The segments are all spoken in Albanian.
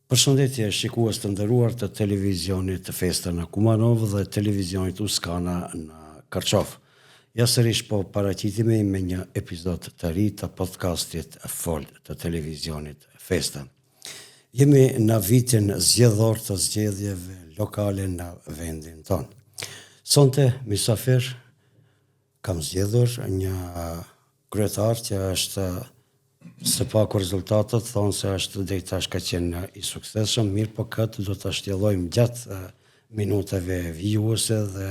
Përshëndetje shikues të nderuar të televizionit Festa në Kumanovë dhe televizionit Uskana në Kërçovë. Ja sërish po paraqitemi me një epizod të ri të podcastit Fol të televizionit Festa. Jemi në vitin zgjedhor të zgjedhjeve lokale në vendin tonë. Sonte mysafir kam zgjedhur një kryetar që është së paku rezultatet thonë se është deri tash ka qenë i suksesshëm, mirëpo këtë do ta shtjellojmë gjatë minutave vijuese dhe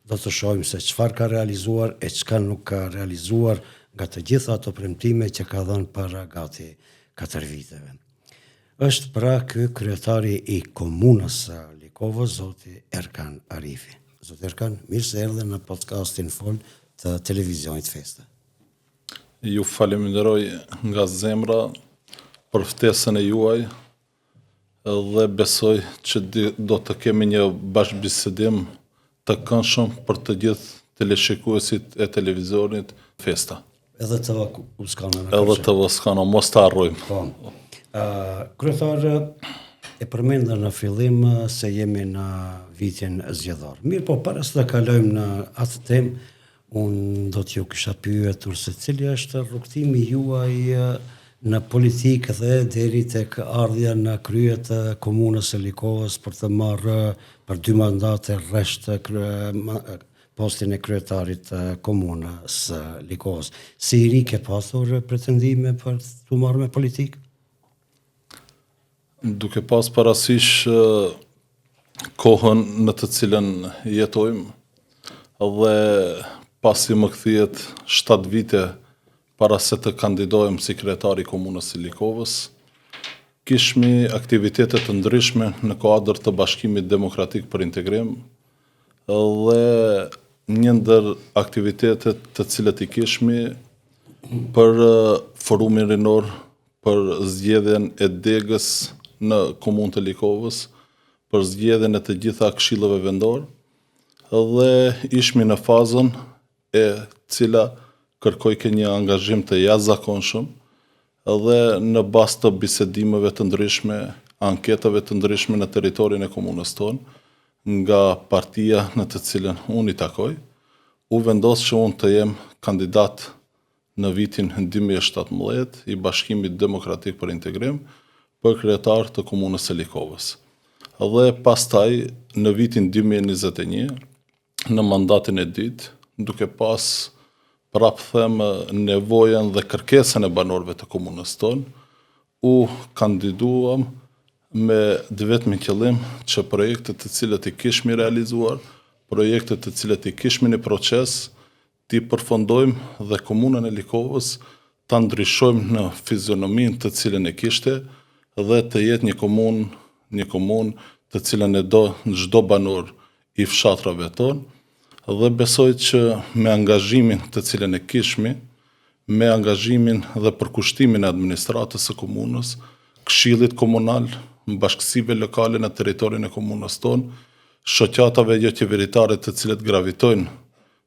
do të shohim se çfarë ka realizuar e çka nuk ka realizuar nga të gjitha ato premtime që ka dhënë para gati 4 viteve. Është pra ky kryetari i komunës së Likovës, zoti Erkan Arifi. Zoti Erkan, mirë se erdhe në podcastin Fol të televizionit Festa. Ju faleminderoj nga zemra për ftesën e juaj dhe besoj që do të kemi një bashkëbisedim të këndshëm për të gjithë teleshikuesit e televizionit Festa. Edhe TV Uskana në Edhe TV Uskana, mos të harrojmë. Po. Uh, kryetar, e përmenda në fillim se jemi në vitin zgjedhor. Mirëpo, para se të kalojmë në atë temë, unë do t'ju kisha pyetur se cili është rrugëtimi juaj në politikë dhe deri tek ardhja në krye të komunës së Likovës për të marrë për dy mandate rresht postin e kryetarit të komunës së Likovës. Si i ri ke pasur pretendime për t'u marrë me politikë? Duke pas parasysh kohën në të cilën jetojmë dhe pasi më kthyet 7 vite para se të kandidohem si kryetar i komunës së Likovës, kishmi aktivitete të ndryshme në kuadër të Bashkimit Demokratik për Integrim dhe një ndër aktivitetet të cilët i kishmi për forumin rinor për zgjedhjen e degës në komunë të Likovës, për zgjedhjen e të gjitha këshilleve vendor dhe ishmi në fazën e cila kërkojke një angazhim të jashtëzakonshëm dhe në bazë të bisedimeve të ndryshme, anketave të ndryshme në territorin e komunës tonë, nga partia në të cilën unë i takoj, u vendos që unë të jem kandidat në vitin 2017 i Bashkimit Demokratik për Integrim për kryetar të komunës së Likovës. Dhe pastaj në vitin 2021 në mandatin e dytë, duke pas prap them nevojën dhe kërkesën e banorëve të komunës tonë, u kandiduam me të vetmin qëllim që projektet të cilët i kishmi realizuar, projektet të cilët i kishmi në proces, t'i përfundojmë dhe komunën e Likovës ta ndryshojmë në fizionominë të cilën e kishte dhe të jetë një komunë, një komunë të cilën e do çdo banor i fshatrave tonë dhe besoj që me angazhimin të cilën e kishmi, me angazhimin dhe përkushtimin e administratës së komunës, këshillit komunal, bashkësive lokale në territorin e komunës tonë, shoqatave joqeveritare të cilët gravitojnë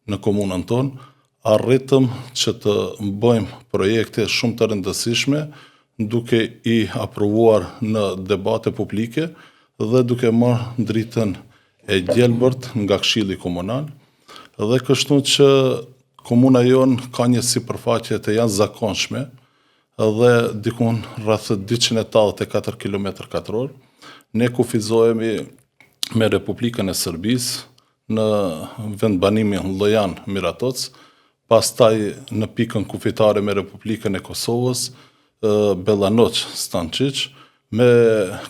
në komunën tonë, arritëm që të bëjmë projekte shumë të rëndësishme, duke i aprovuar në debate publike dhe duke marrë dritën e gjelbërt nga Këshilli Komunal dhe kështu që komuna jonë ka një sipërfaqe të jashtëzakonshme dhe dikun rreth 284 km katror. Ne kufizohemi me Republikën e Serbisë, në vendbanimin Llojan Miratoc, pastaj në pikën kufitare me Republikën e Kosovës, Bellanoc Stançiq, me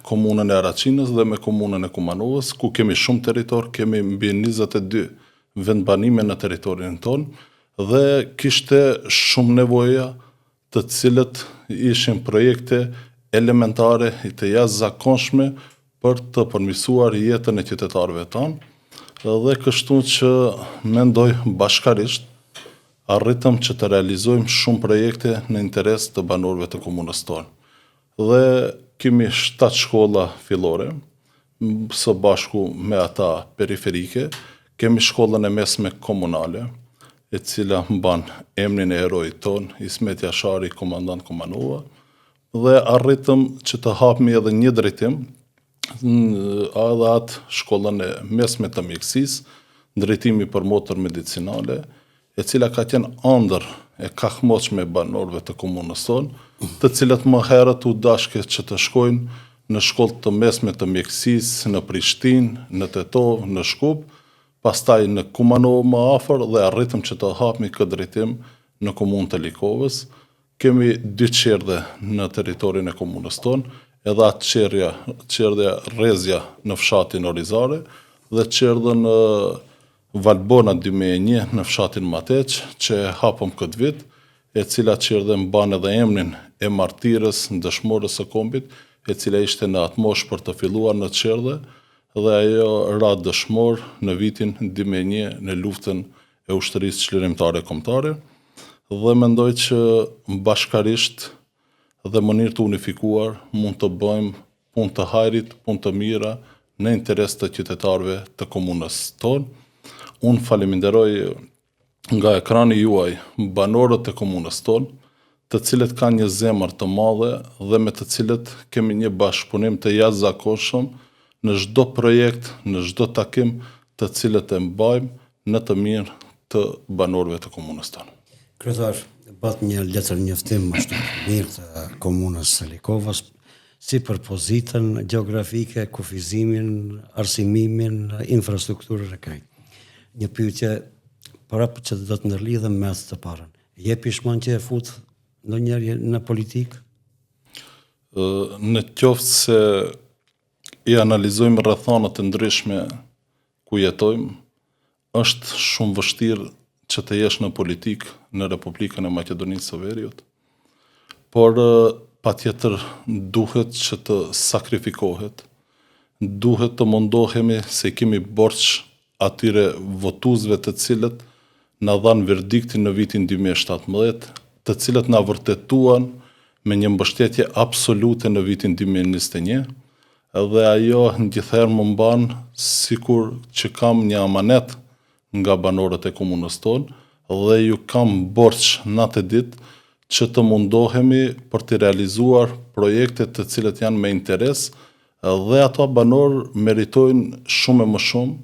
komunën e Haraçinës dhe me komunën e Kumanovës, ku kemi shumë territor, kemi mbi 22 vendbanime në territorin tonë dhe kishte shumë nevoja të cilët ishin projekte elementare të jashtëzakonshme për të përmirësuar jetën e qytetarëve tanë dhe kështu që mendoj bashkarisht arritëm që të realizojmë shumë projekte në interes të banorëve të komunës tonë. Dhe kemi 7 shkolla fillore, së bashku me ata periferike, kemi shkollën e mesme komunale, e cila mban emrin e heroit tonë, Ismet Jashari, komandant Kumanova, Dhe arritëm që të hapmi edhe një drejtim, edhe atë shkollën e mesme të mjekësisë, drejtimi për motër medicinale, e cila ka qenë andërr e kahmotshme e banorëve të komunës sonë, të cilët më herët u dashke që të shkojnë në shkollë të mesme të mjekësisë në Prishtinë, në Tetovë, në Shkup, pastaj në Kumanovë më afër dhe arritëm që të hapmi këtë drejtim në komunë të Likovës. Kemi dy çerdhe në territorin e komunës tonë, edhe atë çerdhja, çerdhja Rrezja në fshatin Orizare dhe çerdhën Valbona 2001 në fshatin Mateq, që e hapëm këtë vit, e cila çerdhe mban edhe emrin e martirës, dëshmores së kombit, e cila ishte në atë moshë për të filluar në çerdhe dhe ajo ra dëshmor në vitin 2001 në luftën e Ushtrisë Çlirimtare Kombëtare dhe mendoj që bashkarisht dhe mënyrë të unifikuar mund të bëjmë punë të hajrit, punë të mira në interes të qytetarëve të komunës tonë. Unë faleminderoj nga ekrani juaj banorët e komunës tonë, të cilët kanë një zemër të madhe dhe me të cilët kemi një bashkëpunim të jashtëzakonshëm në çdo projekt, në çdo takim të cilët e mbajmë në të mirë të banorëve të komunës tonë. Kryetar, bëtë një letërnjoftim ashtu të mirë të komunës së Likovës, si për pozitën gjeografike, kufizimin, arsimimin, infrastrukturën e krejt. Një pyetje prapë që do të ndërlidhem me atë të parën. Je pishman që je fut ndonjëherë në politikë? Në qoftë se i analizojmë rrethanat e ndryshme ku jetojmë, është shumë vështirë që të jesh në politikë në Republikën e Maqedonisë së Veriut. Por patjetër duhet që të sakrifikohet, duhet të mundohemi se i kemi borxh atyre votuesve të cilët na dhanë verdiktin në vitin 2017, të cilët na vërtetuan me një mbështetje absolute në vitin 2021, dhe ajo gjithherë më mban sikur që kam një amanet nga banorët e komunës tonë dhe ju kam borxh natë e ditë që të mundohemi për të realizuar projekte të cilët janë me interes dhe ata banorë meritojnë shumë e më shumë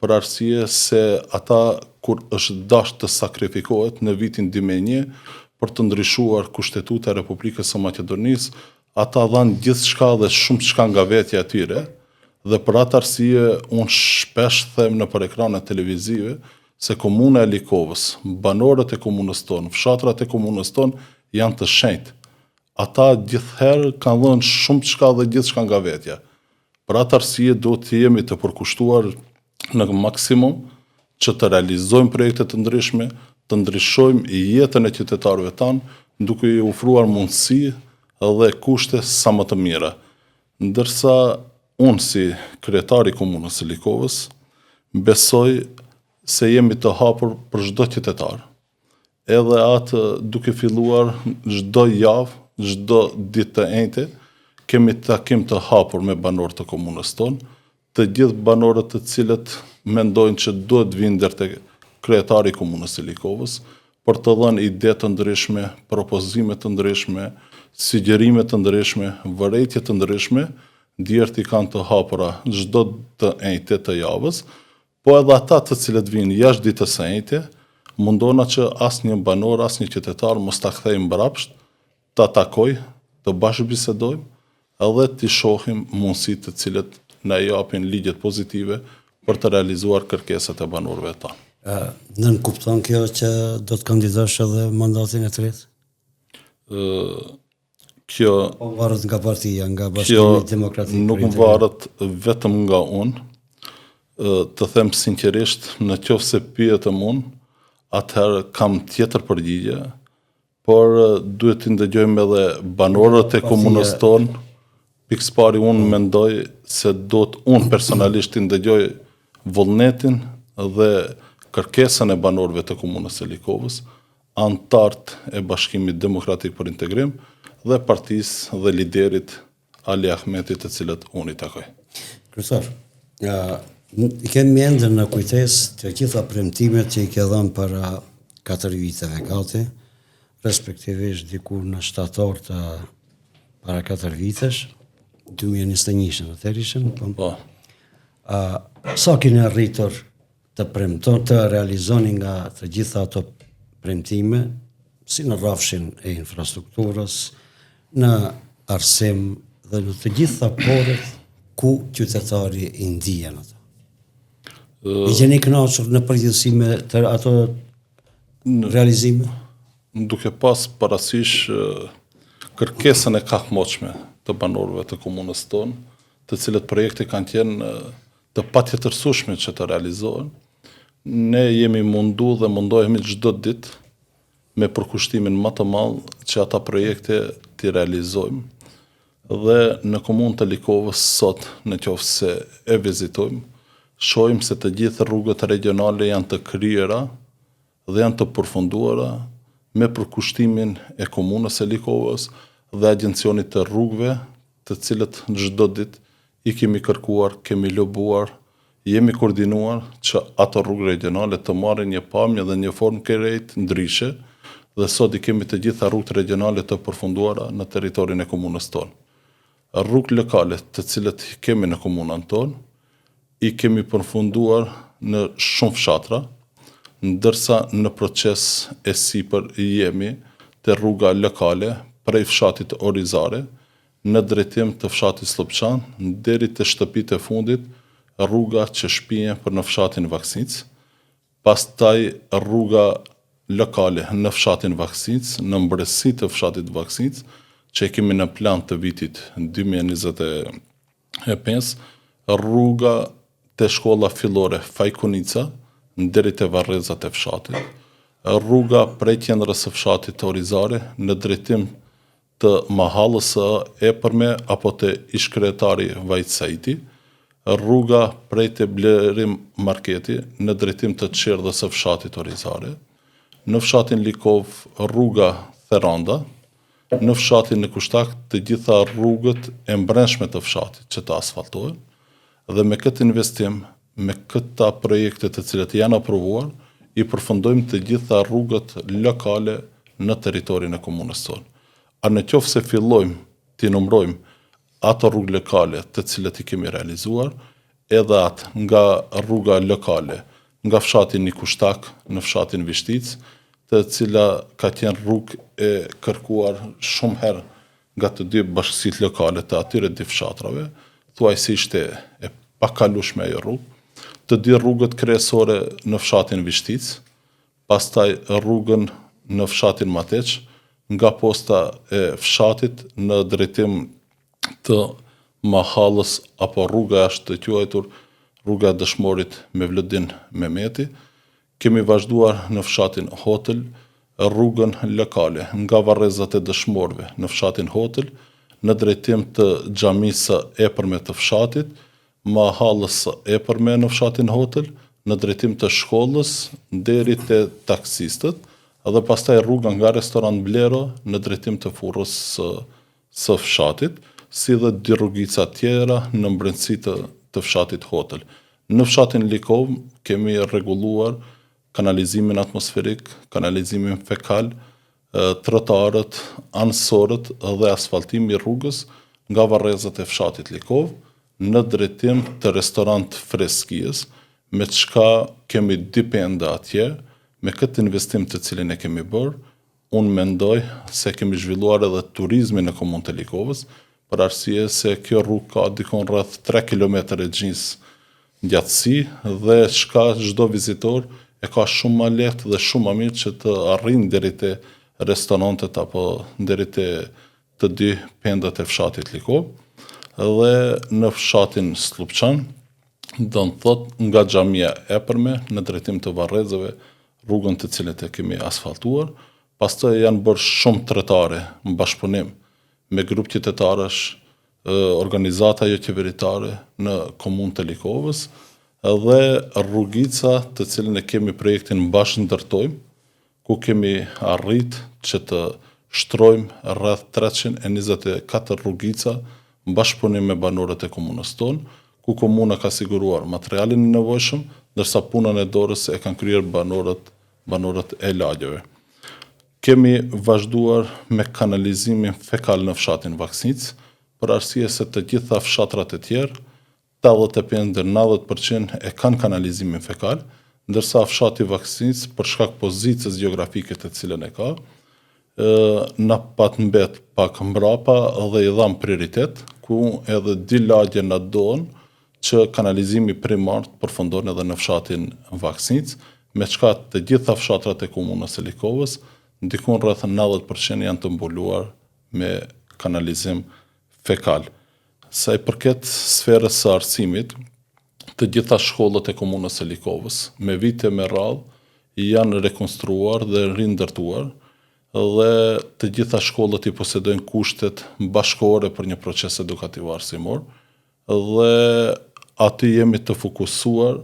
për arsye se ata kur është dashtë të sakrifikohet në vitin 2001 për të ndryshuar Kushtetuta e Republikës së Maqedonisë, ata dhanë gjithçka dhe shumë çka nga vetja e tyre dhe për atë arsye unë shpesh them nëpër ekranet televizive se komuna e Likovës, banorët e komunës tonë, fshatrat e komunës tonë janë të shenjtë. Ata gjithherë kanë dhënë shumë çka dhe gjithçka nga vetja. Për atë arsye duhet të jemi të përkushtuar në maksimum që të realizojmë projekte të ndryshme, të ndryshojmë jetën e qytetarëve tanë, duke i ofruar mundësi dhe kushte sa më të mira. Ndërsa unë si kryetar i komunës së Likovës, besoj se jemi të hapur për çdo qytetar. Edhe atë duke filluar çdo javë, çdo ditë të enjte, kemi takim të hapur me banorë të komunës tonë, të gjithë banorët të cilët mendojnë që duhet të vinë deri te kryetari i komunës së Likovës për të dhënë ide të ndryshme, propozime të ndryshme, sugjerime të ndryshme, vërejtje të ndryshme, dyert i kanë të hapura çdo të enjte të javës, po edhe ata të cilët vijnë jashtë ditës së enjte, mundona që asnjë banor, asnjë qytetar mos ta kthejmë mbrapsht, ta takoj, të bashkëbisedojmë edhe t'i shohim mundësitë të cilët na japin ligjet pozitive për të realizuar kërkesat e banorëve tanë. Nënkupton kjo që do të kandidosh edhe mandatin e tretë? Ë kjo po varet nga partia, nga Bashkimi Demokratik. Nuk varet vetëm nga unë. Të them sinqerisht, në qoftë se pyetem unë, atëherë kam tjetër përgjigje, Por duhet t'i ndëgjojmë edhe banorët e komunës tonë. Pikësëpari unë mendoj se duhet unë personalisht t'i ndëgjoj vullnetin dhe kërkesën e banorëve të komunës së Likovës, anëtarët e Bashkimit Demokratik për Integrim dhe partisë dhe liderit Ali Ahmeti të cilët unë i takoj. Kryetar, i kemi ende në kujtesë të gjitha premtimet që i ke dhënë para 4 viteve gati, respektivisht diku në shtator të. Para 4 vitesh, 2021-shën, atëherë ishin, po. Po. A, sa keni arritur të premton, të realizoni nga të gjitha ato premtime, si në rrafshin e infrastrukturës, në arsim dhe në të gjitha poret ku qytetari i ndien ato. I jeni kënaqur në përgjithësi me të ato realizime? Duke pas parasysh kërkesën e kahmotshme të banorëve të komunës tonë, të cilët projekte kanë qenë të patjetërsueshme që të realizohen, ne jemi mundu dhe mundohemi çdo ditë me përkushtimin më të madh që ata projekte t'i realizojmë. Dhe në komunë të Likovës sot, në qoftë se e vizitojmë, shohim se të gjithë rrugët regjionale janë të kryera dhe janë të përfunduara me përkushtimin e Komunës së Likovës dhe Agjencionit të Rrugëve, të cilët çdo ditë i kemi kërkuar, kemi lobuar, jemi koordinuar që ato rrugë regjionale të marrin një pamje dhe një formë krejt ndryshe dhe sot i kemi të gjitha rrugët regjionale të përfunduara në territorin e komunës tonë. Rrugët lokale të cilët kemi në komunën tonë, i kemi përfunduar në shumë fshatra, ndërsa në proces e sipër jemi te rruga lokale prej fshatit Orizare në drejtim të fshatit Sllupçan deri te shtëpitë e fundit rruga që shpie për në fshatin Vaksincë, pastaj rruga lokale në fshatin Vaksincë, në mbrësi të fshatit Vaksincë, që e kemi në plan të vitit 2025, rruga te shkolla fillore Faik Konica deri te varrezat e fshatit, rruga prej qendrës së fshatit Orizare në drejtim të Mahallës së Epërme apo te ish-kryetari Vait Saiti, rruga prej te Blerim Marketi në drejtim të çerdhes së fshatit Orizare, në fshatin Likovë rruga Theranda, në fshatin Nikushtak të gjitha rrugët e mbrendshme të fshatit që të asfaltohen dhe me këtë investim, me këta projekte të cilat janë aprovuar, i përfundojmë të gjitha rrugët lokale në territorin e komunës tonë. A në qoftë se fillojmë t'i numërojmë ato rrugë lokale të cilat i kemi realizuar, edhe atë nga rruga lokale nga fshati Nikushtak në fshatin Vishticë, të cila ka qenë rrugë e kërkuar shumë herë nga të dy bashkësitë lokale të atyre dy fshatrave, thuajse ishte e pakalueshme ajo rrugë, të dy rrugët kryesore në fshatin Vishticë, pastaj rrugën në fshatin Mateq, nga posta e fshatit në drejtim të Mahallës apo rruga e ashtuquajtur rruga e dëshmorit Mevludin Mehmeti, kemi vazhduar në fshatin Hotël, rrugën lokale nga varrezat e dëshmorëve në fshatin Hotël në drejtim të xhamisë së epërme të fshatit, Mahallës së epërme në fshatin Hotël, në drejtim të shkollës deri te taksistët dhe pastaj rruga nga restorant Blero në drejtim të furrës së së fshatit, si dhe dy rrugica tjera në mbrendësi të të fshatit Hotël. Në fshatin Likovë kemi rregulluar kanalizimin atmosferik, kanalizimin fekal, trotarët, anësorët dhe asfaltimi i rrugës nga varrezat e fshatit Likovë në drejtim të restorant Freskijës, me çka kemi dy penda atje, me këtë investim të cilin e kemi bërë, Unë mendoj se kemi zhvilluar edhe turizmin në komunë të Likovës, për arsye se kjo rrugë ka dikun rreth 3 kilometër e gjysë gjatësi dhe çka çdo vizitor e ka shumë ma lehtë dhe shumë ma mirë që të arrijnë deri te restorantet apo deri te të dy pendat e fshatit Likovë dhe në fshatin Sllupçan, do të thotë nga xhamia e epërme në drejtim të varrezave, rrugën të cilët e kemi asfaltuar, pastaj janë bërë shumë trotare në bashkëpunim me grup qytetarësh, organizata joqeveritare në komunë të Likovës dhe rrugica të cilën e kemi projektin Bashkë Ndërtojmë, ku kemi arrit që të shtrojmë rreth 324 rrugica në bashkëpunim me banorët e komunës tonë, ku komuna ka siguruar materialin e nevojshëm, ndërsa punën e dorës e kanë kryer banorët banorët e lagjeve. Kemi vazhduar me kanalizimin fekal në fshatin Vaksnicë, për arsye se të gjitha fshatrat e tjerë, 85 deri 90 për qind e kanë kanalizimin fekal, ndërsa fshati Vaksnicë për shkak pozitës gjeografike të cilën e ka, na pat mbet pak mbrapa dhe i dhamë prioritet, ku edhe dy lagje na donë që kanalizimi primar të përfundon edhe në fshatin Vaksnicë, me çka të gjitha fshatrat e komunës së Likovës, dikun rreth 90 për qind janë të mbuluar me kanalizim fekal. Sa i përket sferës së arsimit, të gjitha shkollat e komunës së Likovës, me vite me radhë, janë rekonstruuar dhe rindërtuar dhe të gjitha shkollat i posedojnë kushtet bashkëkohore për një proces edukativ arsimor dhe aty jemi të fokusuar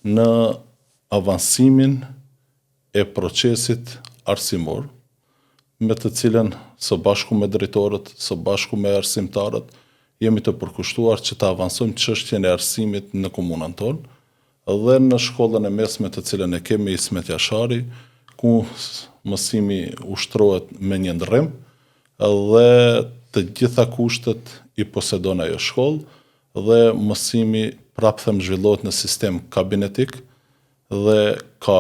në avansimin e procesit arsimor, me të cilën së bashku me drejtorët, së bashku me arsimtarët, jemi të përkushtuar që të avansojmë çështjen e arsimit në komunën tonë dhe në shkollën e mesme të cilën e kemi Ismet Jashari, ku mësimi ushtrohet me një ndërrim dhe të gjitha kushtet i posedon ajo shkollë dhe mësimi prapë them zhvillohet në sistem kabinetik dhe ka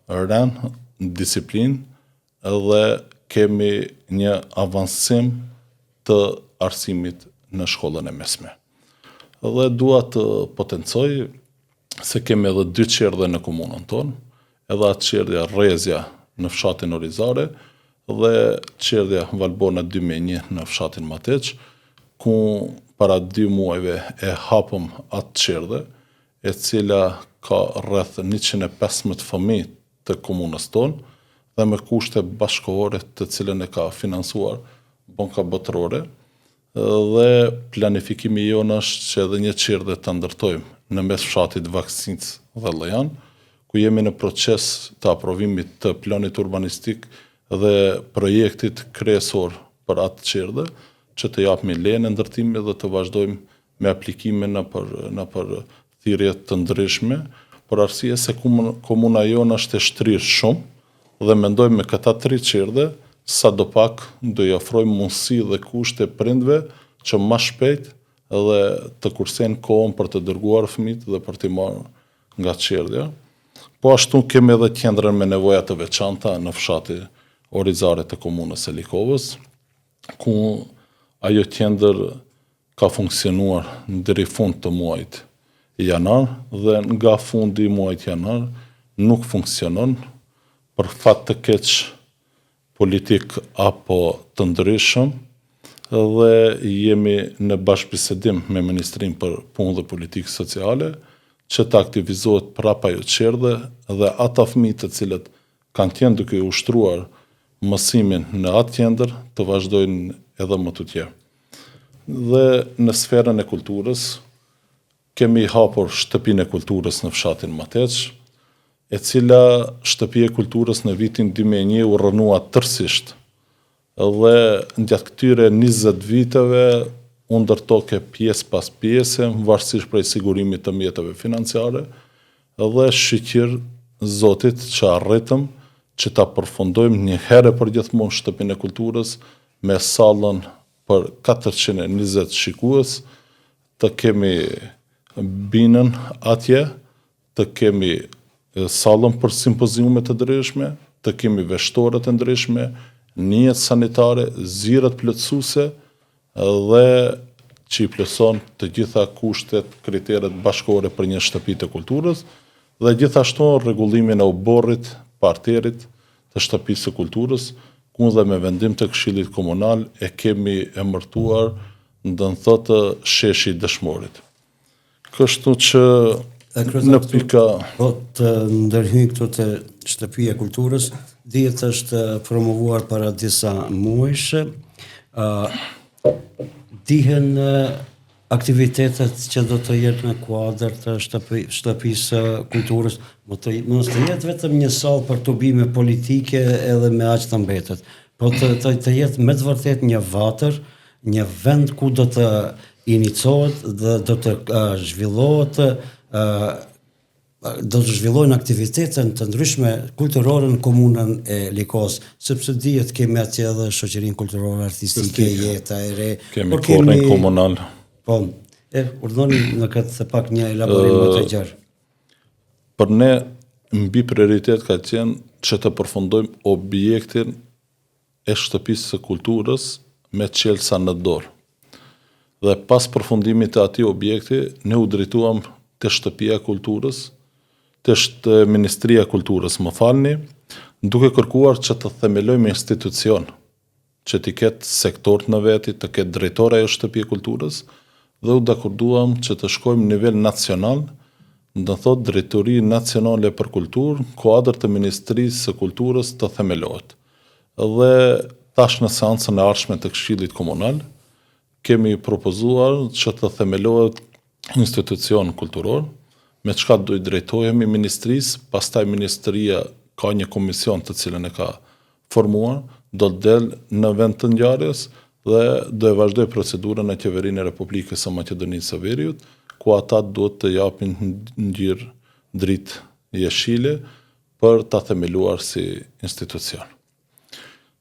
rend, disiplinë dhe kemi një avansim të arsimit në shkollën e mesme. Dhe dua të potencoj se kemi edhe dy çerdhe në komunën tonë, edhe atë çerdhja Rrezja në fshatin Orizare dhe çerdhja Valbona 2001 në fshatin Mateq, ku para dy muajve e hapëm atë çerdhe, e cila ka rreth 115 fëmijë të komunës tonë dhe me kushte bashkëkohore të cilën e ka financuar Banka Botërore dhe planifikimi jonë është që edhe një çerdhe ta ndërtojmë në mes fshatit Vaksnicë dhe Llojan, ku jemi në proces të aprovimit të planit urbanistik dhe projektit kryesor për atë çerdhe, që të japmi lejen e ndërtimit dhe të vazhdojmë me aplikime nëpër nëpër thirrje të ndryshme, për arsye se komuna jonë është e shtrirë shumë dhe mendojmë me këta tri çerdhe sadopak do i ofrojmë mundësi dhe kushte prindve që ma shpejt dhe të kursejnë kohën për të dërguar fëmijët dhe për t'i marrë nga çerdhja. Po ashtu kemi edhe qendrën me nevoja të veçanta në fshatin Orizare të komunës së Likovës, ku ajo qendër ka funksionuar deri fund të muajit janar dhe nga fundi i muajit janar nuk funksionon për fat të keq politik apo të ndryshëm dhe jemi në bashkëbisedim me Ministrinë për Punë dhe Politikë Sociale që të aktivizohet prapë ajo çerdhe dhe ata fëmijë të cilët kanë qenë duke ushtruar mësimin në atë qendër të vazhdojnë edhe më tutje. Dhe në sferën e kulturës, kemi hapur shtëpinë e kulturës në fshatin Mateq, e cila shtëpi e kulturës në vitin 2001 u rrënua tërësisht Dhe gjatë këtyre 20 viteve u ndërtoke pjesë pas pjese, varësisht prej sigurimit të mjeteve financiare, dhe shyqyr Zotit që arritëm që ta përfundojmë një herë e përgjithmonë shtëpinë e kulturës me sallën për 420 shikues, të kemi binën atje, të kemi sallën për simpoziume të ndryshme, të kemi veshtoret e ndryshme, nyjet sanitare, zyrat plotësuese dhe që i plotëson të gjitha kushtet, kriteret bashkëkohore për një shtëpi të kulturës dhe gjithashtu rregullimin e oborrit, parterit të shtëpisë së kulturës, ku dhe me vendim të Këshillit Komunal e kemi emërtuar do të thotë sheshi i dëshmorit. Kështu që në pika... Po të ndërhyj këtu te shtëpia e kulturës, dihet është promovuar para disa muajsh, uh, dihen aktivitetet që do të jetë në kuadër të shtëpi, shtëpisë së kulturës, mo të, mos të jetë vetëm një sallë për tubime politike edhe me aq të mbetet, po të, të, të jetë me të vërtetë një vatër, një vend ku do të inicohet dhe do të zhvillohet. Do të zhvillojnë aktivitete të ndryshme kulturore në komunën e Likovës, sepse dihet kemi atje edhe shoqërinë kulturore artistike Jeta e Re. Kemi por kemi korin komunal. Po, e urdhëroni në këtë pak një elaborim më të gjerë. Për ne mbi prioritet ka qenë që të përfundojmë objektin e Shtëpisë së Kulturës me çelësa në dorë. Dhe pas përfundimit të atij objekti, ne u drejtuam te Shtëpia e Kulturës, te Ministria e Kulturës, më falni, duke kërkuar që të themelojmë institucion, që t'i ketë sektorët në veti, të ketë drejtor ajo Shtëpi e Kulturës, dhe u dakorduam që të shkojmë në nivel nacional, do të thotë Drejtori Nacionale për Kulturë, në kuadër të Ministrisë së Kulturës të themelohet. Dhe tash në seancën e ardhshme të Këshillit Komunal, kemi propozuar që të themelohet institucion kulturor, me çka do i drejtohemi ministrisë, pastaj ministria ka një komision të cilën e ka formuar, do të del në vend të ngjarjes dhe do e vazhdojë procedurën në Qeverinë e Republikës së Maqedonisë së Veriut, ku ata duhet të japin ngjyrë dritë jeshile për ta themeluar si institucion.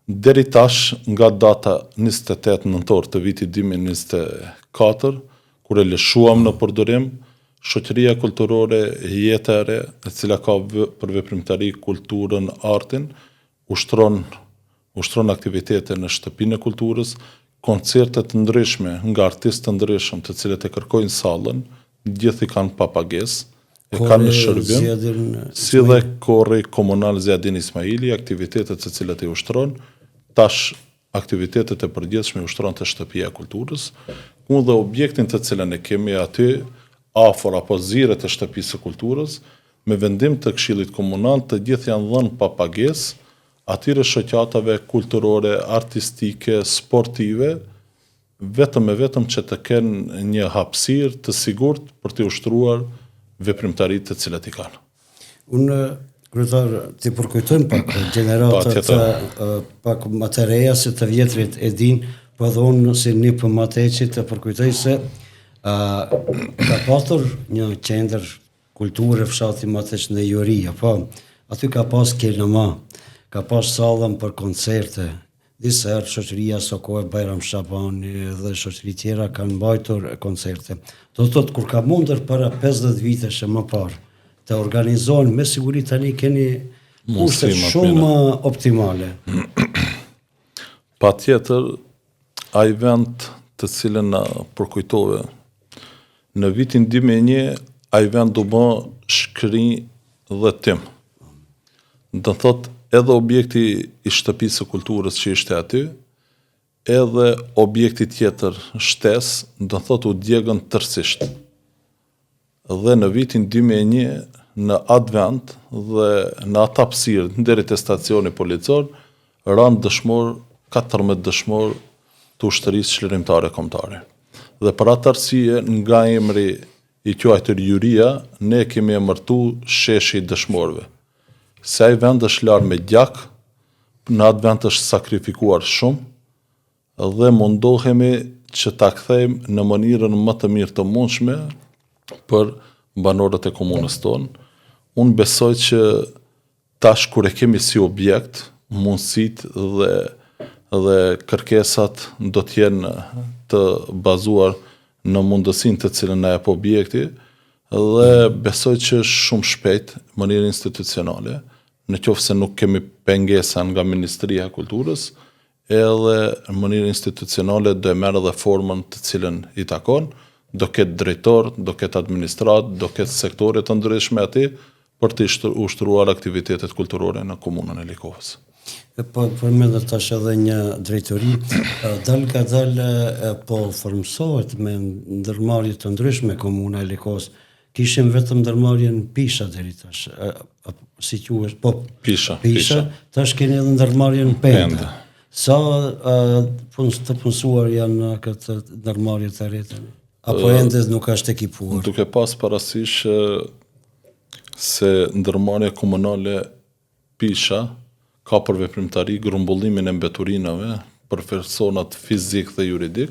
Deri tash, nga data 28 nëntor të vitit 2024, kur e lëshuam në përdorim, Shoqëria Kulturore Jeta e Re, e cila ka për veprimtari kulturën, artin, ushtron ushtron aktivitete në Shtëpinë e Kulturës, koncerte të ndryshme nga artistë të ndryshëm të cilët e kërkojnë sallën, gjithë i kanë pa pagesë, e kanë në shërbim, si dhe kori komunal Ziadin Ismaili, aktivitetet të cilat i ushtron, tash aktivitetet e përgjithshme i ushtron te Shtëpia e Kulturës, ku dhe objektin të cilën e kemi aty afër apo ziret e Shtëpisë së Kulturës, me vendim të Këshillit Komunal të gjithë janë dhënë pa pagesë atyre shoqatave kulturore, artistike, sportive, vetëm e vetëm që të kenë një hapësirë të sigurt për t'i ushtruar veprimtaritë të cilat i kanë. Unë, kryetar, t'i përkujtojmë pak gjeneratat pak më të reja se të vjetrit e dinë, po edhe unë si nip Mateqit të përkujtoj se a, ka patur një qendër kulture fshati Mateq në Juria, po aty ka pas kinema, ka pas sallën për koncerte, Disa herë shoqëria asokohe Bajram Shabani dhe shoqëri tjera kanë mbajtur koncerte. Do të thotë kur ka mundur para 50 vitesh e më parë të organizohen me siguri tani keni kushte shumë më optimale. Patjetër, ai vend të cilën na përkujtove, në vitin 2001 ai vend u bë shkri dhe tym. Do të thotë edhe objekti i shtëpisë së kulturës që ishte aty, edhe objekti tjetër shtesë, do të thotë u djegën tërësisht. Dhe në vitin 2001 në atë vend dhe në atë hapësirë deri te stacioni policor ranë dëshmorë 14 dëshmorë të ushtrisë çlirimtare kombëtare. Dhe për atë arsye nga emri i quajtur Juria, ne e kemi emërtu Sheshi i Dëshmorëve. Se ai vend është larë me gjak, në atë vend është sakrifikuar shumë dhe mundohemi që ta kthejmë në mënyrën më të mirë të mundshme për banorët e komunës tonë. Unë besoj që Tash kur e kemi si objekt, mundësitë dhe dhe kërkesat do të jenë të bazuar në mundësinë të cilën na jep objekti dhe besoj që shumë shpejt, në mënyrë institucionale, në qoftë se nuk kemi pengesa nga Ministria e Kulturës, edhe në mënyrë institucionale do e merr edhe formën të cilën i takon, do ketë drejtor, do ketë administratë, do ketë sektore të ndryshme aty për të ushtruar aktivitetet kulturore në komunën e Likovës. E po përmendët tash edhe një drejtori, dalëngadalë po formësohet me ndërmarrje të ndryshme komuna e Likovës. Kishim vetëm ndërmarrjen Pisha deri tash, si quhet, po Pisha, Pisha, Pisha. Tash keni edhe ndërmarrjen Penda. Penda. Sa pun, të punësuar janë në këtë ndërmarrje të re tani? Apo ende nuk është ekipuar? Duke pas parasysh se ndërmarrja komunale Pisha ka për veprimtari grumbullimin e mbeturinave për personat fizik dhe juridik,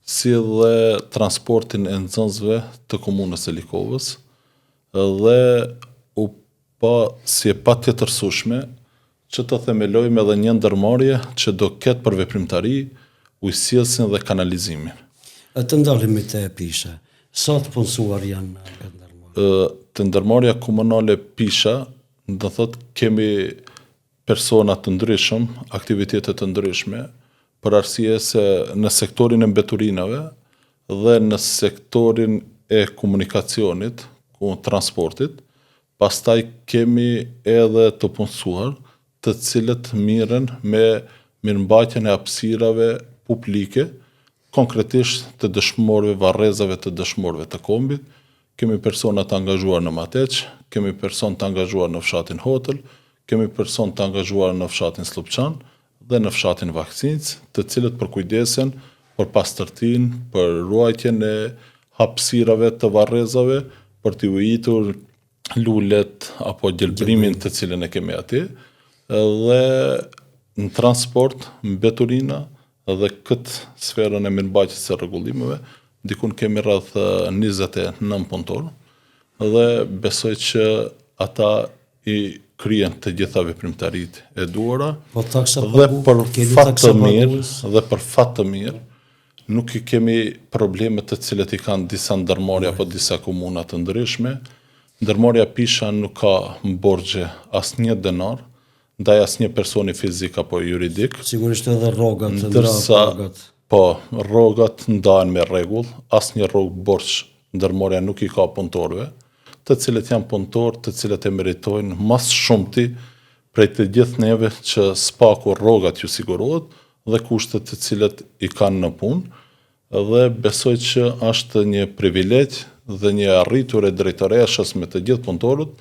si dhe transportin e nxënësve të komunës së Likovës. Dhe u pa si e patjetërsueshme që të themelojmë edhe një ndërmarrje që do ketë për veprimtari ujësjellësin dhe kanalizimin. E të ndalemi te Pisha. Sa të punësuar janë në këtë ndërmarrje? Te ndërmarrja komunale Pisha, do thotë kemi persona të ndryshëm, aktivitete të ndryshme, për arsye se në sektorin e mbeturinave dhe në sektorin e komunikacionit, ku transportit, pastaj kemi edhe të punësuar të cilët mirren me mirëmbajtjen e hapësirave publike, konkretisht të dëshmorëve, varrezave të dëshmorëve të kombit, kemi persona të angazhuar në Mateq, kemi person të angazhuar në fshatin Hotël, kemi person të angazhuar në fshatin Sllupçan dhe në fshatin Vaksincë, të cilët përkujdesen për pastërtinë, për ruajtjen e hapësirave të varrezave, për t'i ujitur lulet apo gjelbrimin të cilën e kemi aty, dhe në transport, mbeturina dhe këtë sferën e mirëmbajtjes së rregullimeve, dikun kemi rreth 29 punëtorë dhe besoj që ata i kryen të gjitha veprimtaritë e duhura. Po taksa dhe për fat të mirë dhe për fat të mirë nuk i kemi problemet të cilët i kanë disa ndërmarrje apo disa komuna të ndryshme. Ndërmarrja Pisha nuk ka borxhe asnjë denar ndaj asnjë personi fizik apo juridik. Sigurisht edhe rrogat, ndërsa rrogat. Po, rrogat ndahen me rregull, asnjë rrogë borxh ndërmarrja nuk i ka punëtorëve, të cilët janë punëtorë të cilët e meritojnë më së shumti prej të gjithë neve që s'paku rrogat ju sigurohet dhe kushtet të cilët i kanë në punë dhe besoj që është një privilegj dhe një e arritur e drejtoreshës me të gjithë punëtorët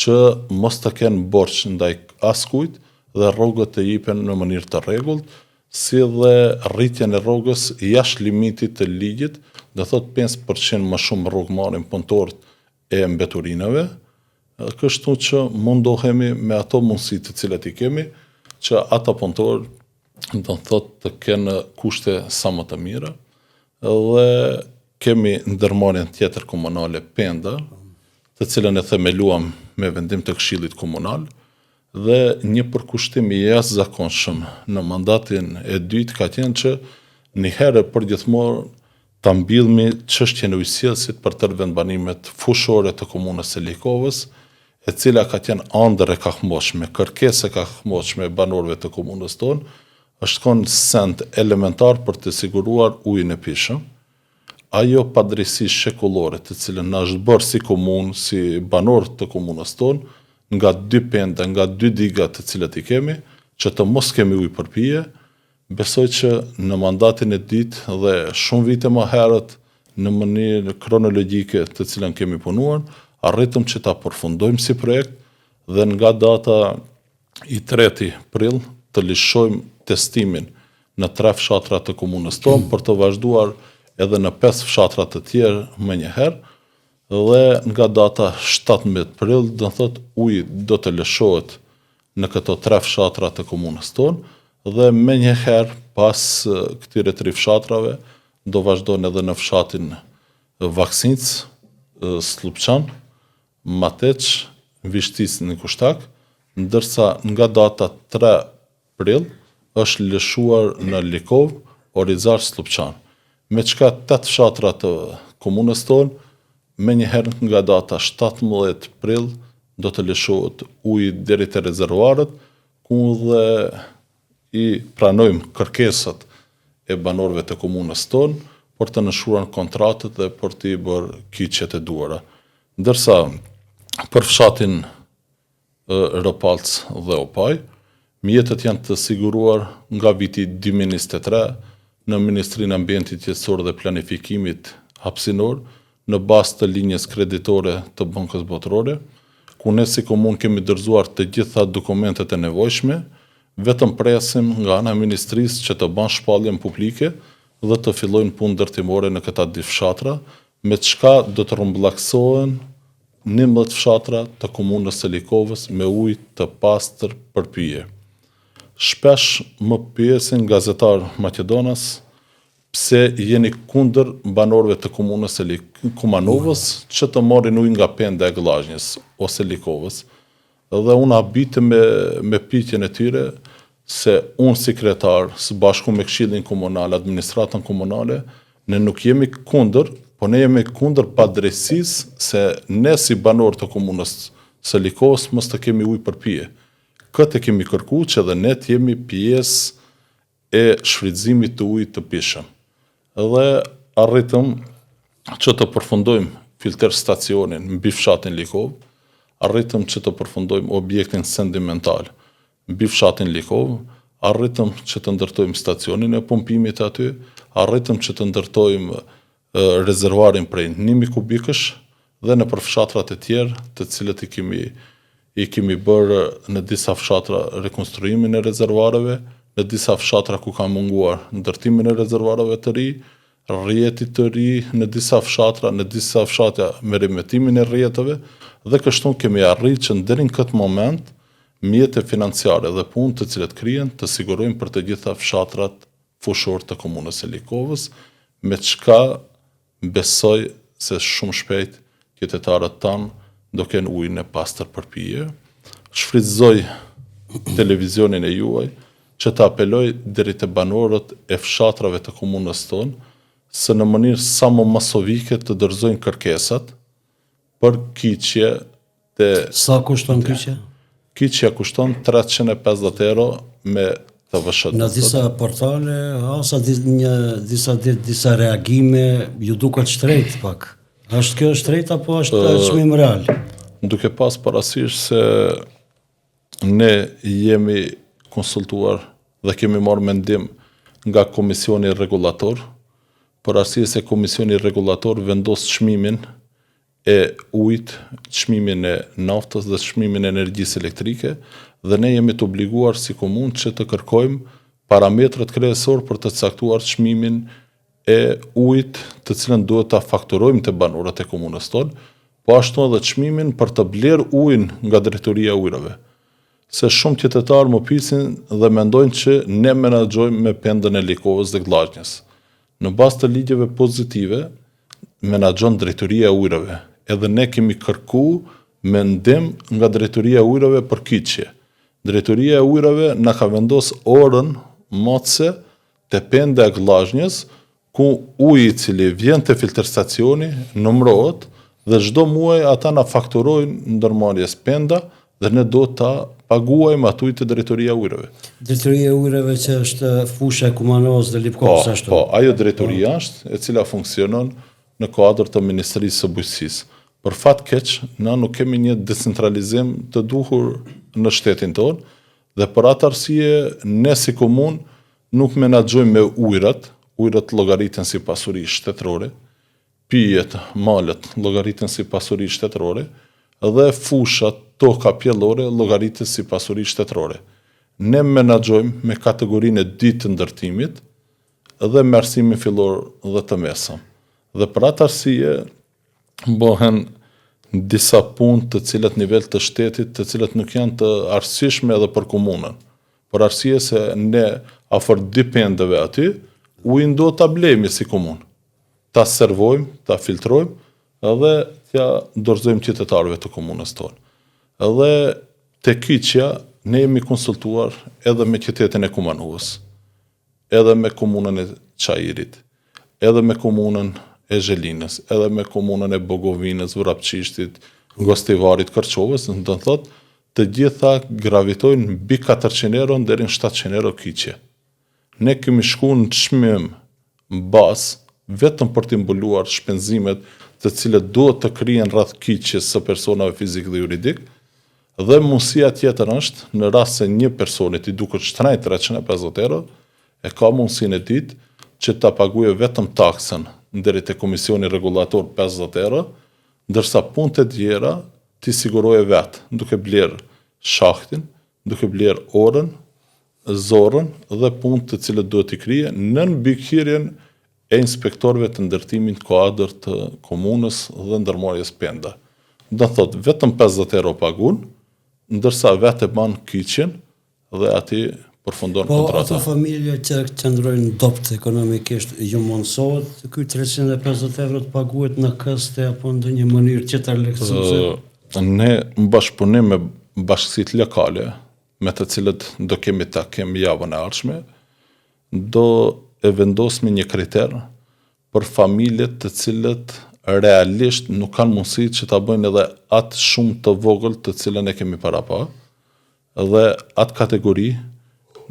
që mos të kenë borxh ndaj askujt dhe rrogët të jipen në mënyrë të rregullt, si dhe rritjen e rrogës jashtë limitit të ligjit, do thotë 5% më shumë rrogë marrin punëtorët e mbeturinave, kështu që mundohemi me ato mundësi të cilat i kemi, që ata punëtorë do të thotë të kenë kushte sa më të mira dhe kemi ndërmarrjen tjetër komunale Penda, të cilën e themeluam me vendim të Këshillit Komunal dhe një përkushtim i jashtëzakonshëm në mandatin e dytë ka qenë që një herë përgjithmonë ta mbillmi çështjen e ujësjellësit për tërë vendbanimet fushore të komunës së Likovës, e cila ka qenë andërr e kahmotshme, kërkesë e kahmotshme e banorëve të komunës tonë, është konë send elementar për të siguruar ujin e pijshëm. Ajo padrejtësi shekullore të cilën na është bërë si komunë, si banorë të komunës tonë, nga dy penda, nga dy diga të cilat i kemi, që të mos kemi ujë për pije, Besoj që në mandatin e dytë dhe shumë vite më herët në mënyrë kronologjike të cilën kemi punuar, arritëm që ta përfundojmë si projekt dhe nga data i treti prill të lëshojmë testimin në tre fshatra të komunës tonë për të vazhduar edhe në pesë fshatra të tjerë menjëherë dhe nga data 17 prill do të thotë uji do të lëshohet në këto tre fshatra të komunës tonë dhe menjëherë pas këtyre tri fshatrave do vazhdojnë edhe në fshatin Vaksincë, Sllupçan, Mateq, Vishticë Nikushtak, ndërsa nga data 3 prill është lëshuar në Likovë, Orizar, Sllupçan. Me çka tetë fshatra të komunës tonë, menjëherë nga data 17 prill do të lëshohet uji deri te rezervuarët, ku dhe i pranojmë kërkesat e banorëve të komunës tonë për të nënshkruar kontratat dhe për t'i bërë kyçjet e duhura. Ndërsa për fshatin Ropalc dhe Opaj. Mjetet janë të siguruar nga viti 2023 në Ministrinë e Ambientit Jetësor dhe Planifikimit Hapësinor në bazë të linjës kreditore të Bankës Botërore, ku ne si komunë kemi dorëzuar të gjitha dokumentet e nevojshme, vetëm presim nga ana e ministrisë që të ban shpalljen publike dhe të fillojnë punë ndërtimore në këta dy fshatra, me çka do të rrumbullaksohen 11 fshatra të komunës së Likovës me ujë të pastër për pije. Shpesh më pyesin gazetarë maqedonas. Pse jeni kundër banorëve të komunës së Kumanovës që të marrin ujë nga penda e Gllazhnjës ose Likovës? Dhe unë habitem me me pyetjen e tyre se unë si kryetar së bashku me këshillin komunal, administratën komunale, ne nuk jemi kundër, po ne jemi kundër padrejtësisë se ne si banorë të komunës së Likovës mos të kemi ujë për pije. Këtë e kemi kërku që edhe ne të jemi pjesë e shfrytëzimit të ujit të pijshëm. Dhe arritëm që të përfundojmë filter stacionin mbi fshatin Likovë, arritëm që të përfundojmë objektin sedimental mbi fshatin Likovë, arritëm që të ndërtojmë stacionin e pompimit aty, arritëm që të ndërtojmë rezervarin prej 1000 kubikësh dhe nëpër fshatrat e tjerë, të cilët i kemi i kemi bërë në disa fshatra rekonstruimin e rezervareve, në disa fshatra ku ka munguar ndërtimin e rezervareve të ri, rrjetit të ri në disa fshatra, në disa fshatra meremetimin e rrjeteve dhe kështu kemi arrit që deri në këtë moment mjete financiare dhe punë të cilët kryhen të sigurojmë për të gjitha fshatrat fushor të komunës së Likovës, me çka besoj se shumë shpejt qytetarët tanë do kenë ujin e pastër për pije. Shfrytëzoj televizionin e juaj që të apeloj deri te banorët e fshatrave të komunës tonë se në mënyrë sa më masovike të dorëzojnë kërkesat për kyçje te Sa kushton kyçja? Kyçja kushton 350 euro me TVSH. Në disa portale, hasa një, disa ditë, disa reagime, ju duket shtrejt pak. A është kjo shtrejt apo është çmim real? Duke pas parasysh se ne jemi konsultuar dhe kemi marrë mendim nga Komisioni Rregullator, për arsye se Komisioni Rregullator vendos çmimin e ujit, çmimin e naftës dhe çmimin e energjisë elektrike dhe ne jemi të obliguar si komunë që të kërkojmë parametrat kryesorë për të caktuar çmimin e ujit të cilën duhet ta fakturojmë te banorët e komunës tonë, po ashtu edhe çmimin për të blerë ujin nga Drejtoria e Ujërave. Se shumë qytetarë më pyesin dhe mendojnë që ne menaxhojmë me pendën e Likovës dhe Gllazhnjës. Në bazë të ligjeve pozitive, menaxhon Drejtoria e Ujërave. Edhe ne kemi kërku mendim nga Drejtoria e Ujërave për kyçje. Drejtoria e Ujërave na ka vendos orën matëse te penda e Gllazhnjës, ku uji i cili vjen te filterstacioni numërohet dhe çdo muaj ata na fakturojnë ndërmarrjes Penda dhe ne duhet ta paguajmë atë ujë te Drejtoria e Ujërave. Drejtoria e Ujërave që është fusha e Kumanovës dhe Lipkovës po, ashtu. Po, ajo drejtori po. është e cila funksionon në kuadër të Ministrisë së Bujqësisë. Për fat keq, na nuk kemi një decentralizim të duhur në shtetin tonë dhe për atë arsye ne si komunë nuk menaxhojmë me ujërat, ujërat llogariten si pasuri shtetërore, Pyjet, malet, llogariten si pasuri shtetërore dhe fushat, toka pjellore llogaritet si pasuri shtetërore. Ne menaxhojmë me kategorinë e dytë të ndërtimit dhe me arsimin fillor dhe të mesëm. Dhe për atë arsye bëhen disa punë të cilat nivel të shtetit, të cilat nuk janë të arsyeshme edhe për komunën. Për arsye se ne afër dy pendëve aty, ujin duhet ta blejmë si komunë. ta servojmë, ta filtrojmë dhe t'ja dorëzojmë qytetarëve të komunës tonë. Edhe te kyçja ne jemi konsultuar edhe me qytetin e Kumanovës, edhe me komunën e Çairit, edhe me komunën e Zhelinës, edhe me komunën e Bogovinës, Vrapçishtit, Gostivarit, Kërçovës, do të thotë të gjitha gravitojnë mbi 400 euro deri në 700 euro kyçje. Ne kemi shku në çmim bazë vetëm për t'i mbuluar shpenzimet të cilët duhet të kryhen rreth kyçjes së personave fizik dhe juridik dhe mundësia tjetër është në rast se një personit i duket shtrenjtë 350 euro e ka mundësinë e dytë që ta paguajë vetëm taksën deri te komisioni rregullator 50 euro ndërsa punët e tjera t'i sigurojë vetë duke blerë shahtin duke blerë orën zorrën dhe punët të cilët duhet t'i kryejë nën mbikëqyrjen e inspektorëve të ndërtimit në kuadër të komunës dhe ndërmarrjes Penda. Do të thotë vetëm 50 euro pagun, ndërsa vetë e ban kyçjen dhe aty. Përfundon po, kontrata. Po ato familje që qëndrojnë dobët ekonomikisht, ju mundësohet ky 350 euro të paguhet në këste apo ndonjë mënyrë tjetër lehtësuese? Ne në bashkëpunim me bashkësitë lokale, me të cilët do kemi takim javën e ardhshme, do e vendosmi një kriter për familjet të cilët realisht nuk kanë mundësi që ta bëjnë edhe atë shumë të vogël të cilën e kemi parapa, dhe atë kategori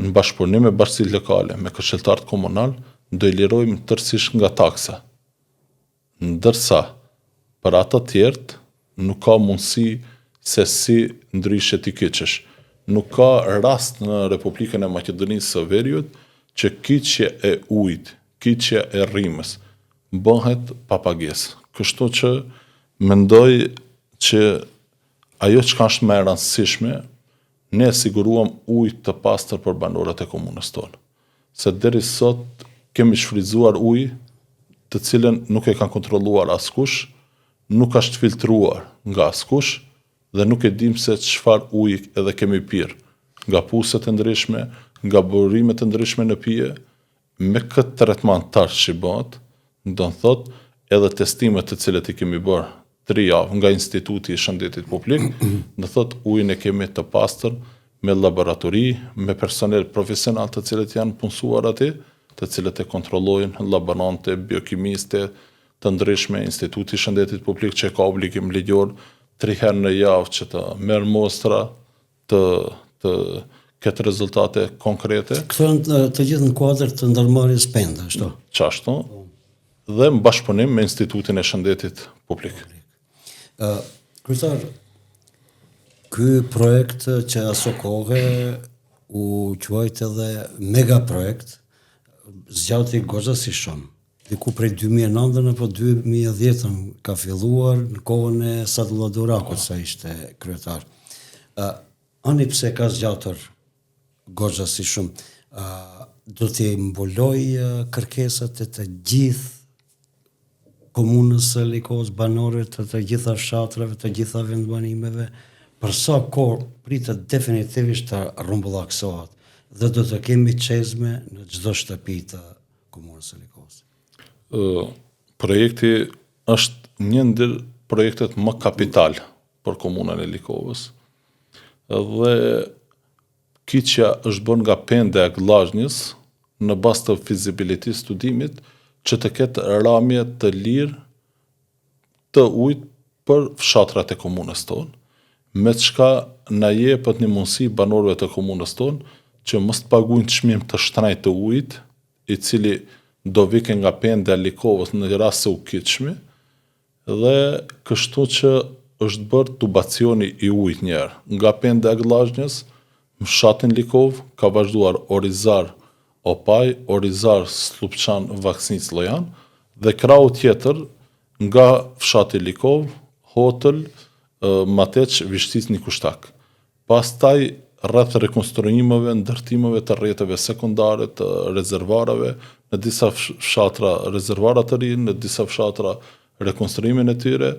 në bashkëpunim me bashkësitë lokale, me këshilltarët komunal, do i lirojmë tërësisht nga taksa. Ndërsa, për ata tjerët, nuk ka mundësi se si ndryshe t'i kyçësh. Nuk ka rast në Republikën e Maqedonisë së Veriut që kyçja e ujit, kyçja e rrymës, bëhet pa pagesë. Kështu që mendoj që ajo çka është më e rëndësishme, ne siguruam ujë të pastër për banorët e komunës tonë. Se deri sot kemi shfrytëzuar ujë të cilën nuk e kanë kontrolluar askush, nuk është filtruar nga askush dhe nuk e dimë se çfarë uji edhe kemi pirë, nga puset e ndryshme, nga burimet e ndryshme në pije, me këtë tretman tash që bëhet, do të thotë edhe testimet të cilët i kemi bërë tri javë nga Instituti i Shëndetit Publik, do thotë ujin e kemi të pastër me laboratori, me personel profesional të cilët janë punësuar aty, të cilët e kontrollojnë laborante, biokimiste, të ndryshme, Instituti i Shëndetit Publik që ka obligim ligjor tri herë në javë që të merr mostra të të ketë rezultate konkrete. Këto janë të gjithë në kuadër të ndërmarrjes Penda, ashtu? Qashtu, dhe në bashkëpunim me Institutin e Shëndetit Publik. Ë, kryetar, ky projekt që aso kohe u quajt edhe mega projekt, zgjati goxha si shumë. Diku prej 2009 apo 2010 ka filluar në kohën e Sadullah Durakut sa ishte kryetar. Ë, ani pse ka zgjatur goxha si shumë, ë do t'i mbuloj kërkesat e të gjithë komunës së Likovës, banorëve të të gjitha fshatrave, të gjitha vendbanimeve, për sa kohë pritet definitivisht të rrumbullaksohet dhe do të kemi çezme në çdo shtëpi të komunës së Likovës. Ë projekti është një ndër projektet më kapital për komunën e Likovës. Dhe kyçja është bërë nga penda e Gllazhnjës në bazë të feasibility studimit që të ketë ramje të lirë të ujit për fshatrat e komunës tonë, me çka na jepet një mundësi banorëve të komunës tonë që mos të paguajnë çmim të shtrenjtë të ujit, i cili do vike nga penda e Likovës në rast se u kyçmi, dhe kështu që është bërë tubacioni i ujit njëherë nga penda e Gllazhnjës në fshatin Likovë, ka vazhduar Orizar Opaj, Orizar Sllupçan Vaksnicë Llojan dhe krahu tjetër nga fshati Likovë, Hotël, Mateç, Vishticë Nikushtak. Pastaj rreth rekonstruimeve, ndërtimeve të rrjeteve sekondare të rezervarave, në disa fshatra rezervara të rinj, në disa fshatra rekonstruimin e tyre,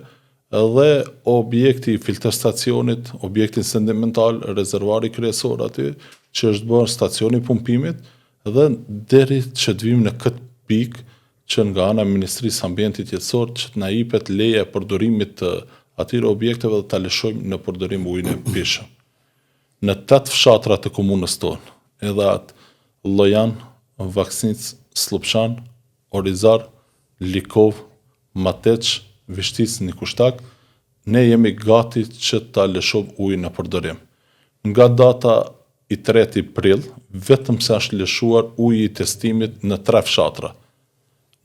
dhe objekti i filterstacionit, objektin sedimental, rezervari kryesor aty, që është bërë stacioni i pumpimit, dhe deri që të vijmë në këtë pikë që nga ana e Ministrisë së Ambientit Jetësor që të na jepet leja e përdorimit të atyre objekteve dhe ta lëshojmë në përdorim ujin e pijshëm. Në tetë fshatra të komunës tonë, edhe atë Llojan, Vaksnicë, Sllupçan, Orizar, Likovë, Mateç, Vishticë, Nikushtak, ne jemi gati që ta lëshojmë ujin në përdorim. Nga data i treti prill, vetëm se është lëshuar uji i testimit në tre fshatra.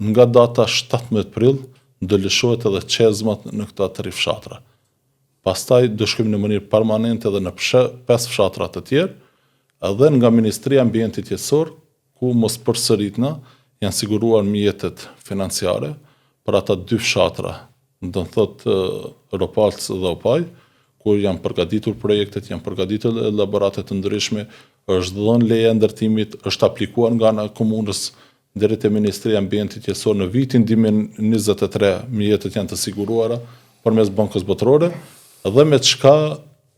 Nga data 17 prill, do lëshohet edhe çezmat në këta tri fshatra. Pastaj do shkojmë në mënyrë permanente edhe në pesë fshatra të tjerë, dhe nga Ministria e Ambientit Jetësor, ku mos përsëritna, janë siguruar mjetet financiare për ata dy fshatra, do të thotë Ropalc dhe Opaj, ku janë përgatitur projektet, janë përgatitur elaborate të ndryshme, është dhënë leja e ndërtimit, është aplikuar nga ana e komunës deri te Ministria e Ambientit Jetësor në vitin 2023 mjetet janë të siguruara përmes Bankës Botërore dhe me çka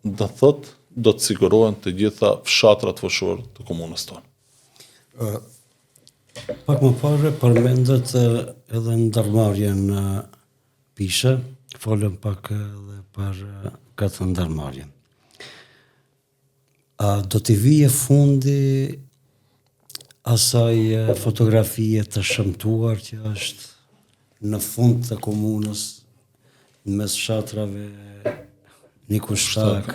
do të thotë do të sigurohen të gjitha fshatrat fushorë të komunës tonë. Pak më parë përmendët edhe ndërmarrjen Pisha, folëm pak edhe për këtë ndërmarrje. A do t'i vijë fundi asaj fotografie të shëmtuar që është në fund të komunës, në mes fshatrave Nikushtak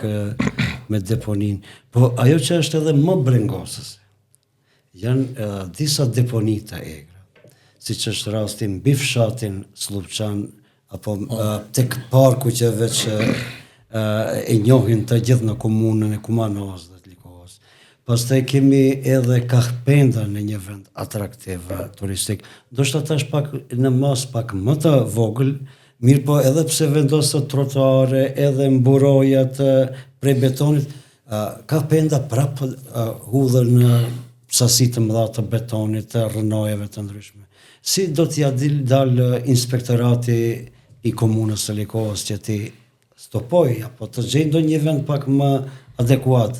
me deponinë. Po ajo që është edhe më brengosëse, Janë disa deponi të egra, siç është rasti mbi fshatin Sllupçan apo tek parku që veç e njohin të gjithë në komunën e Kumanovës dhe të Likovës. Pastaj kemi edhe kah Penda në një vend atraktiv turistik. Ndoshta tash pak në masë pak më të vogël, mirëpo edhe pse vendosët trotuare edhe mburojat prej betonit, Kah Penda prapë hudhën sasi të mëdha të betonit, të rrënojave të ndryshme. Si do t'ia dil dalë inspektorati i komunës së Likovës që t'i stopojë apo të gjejë ndonjë vend pak më adekuat?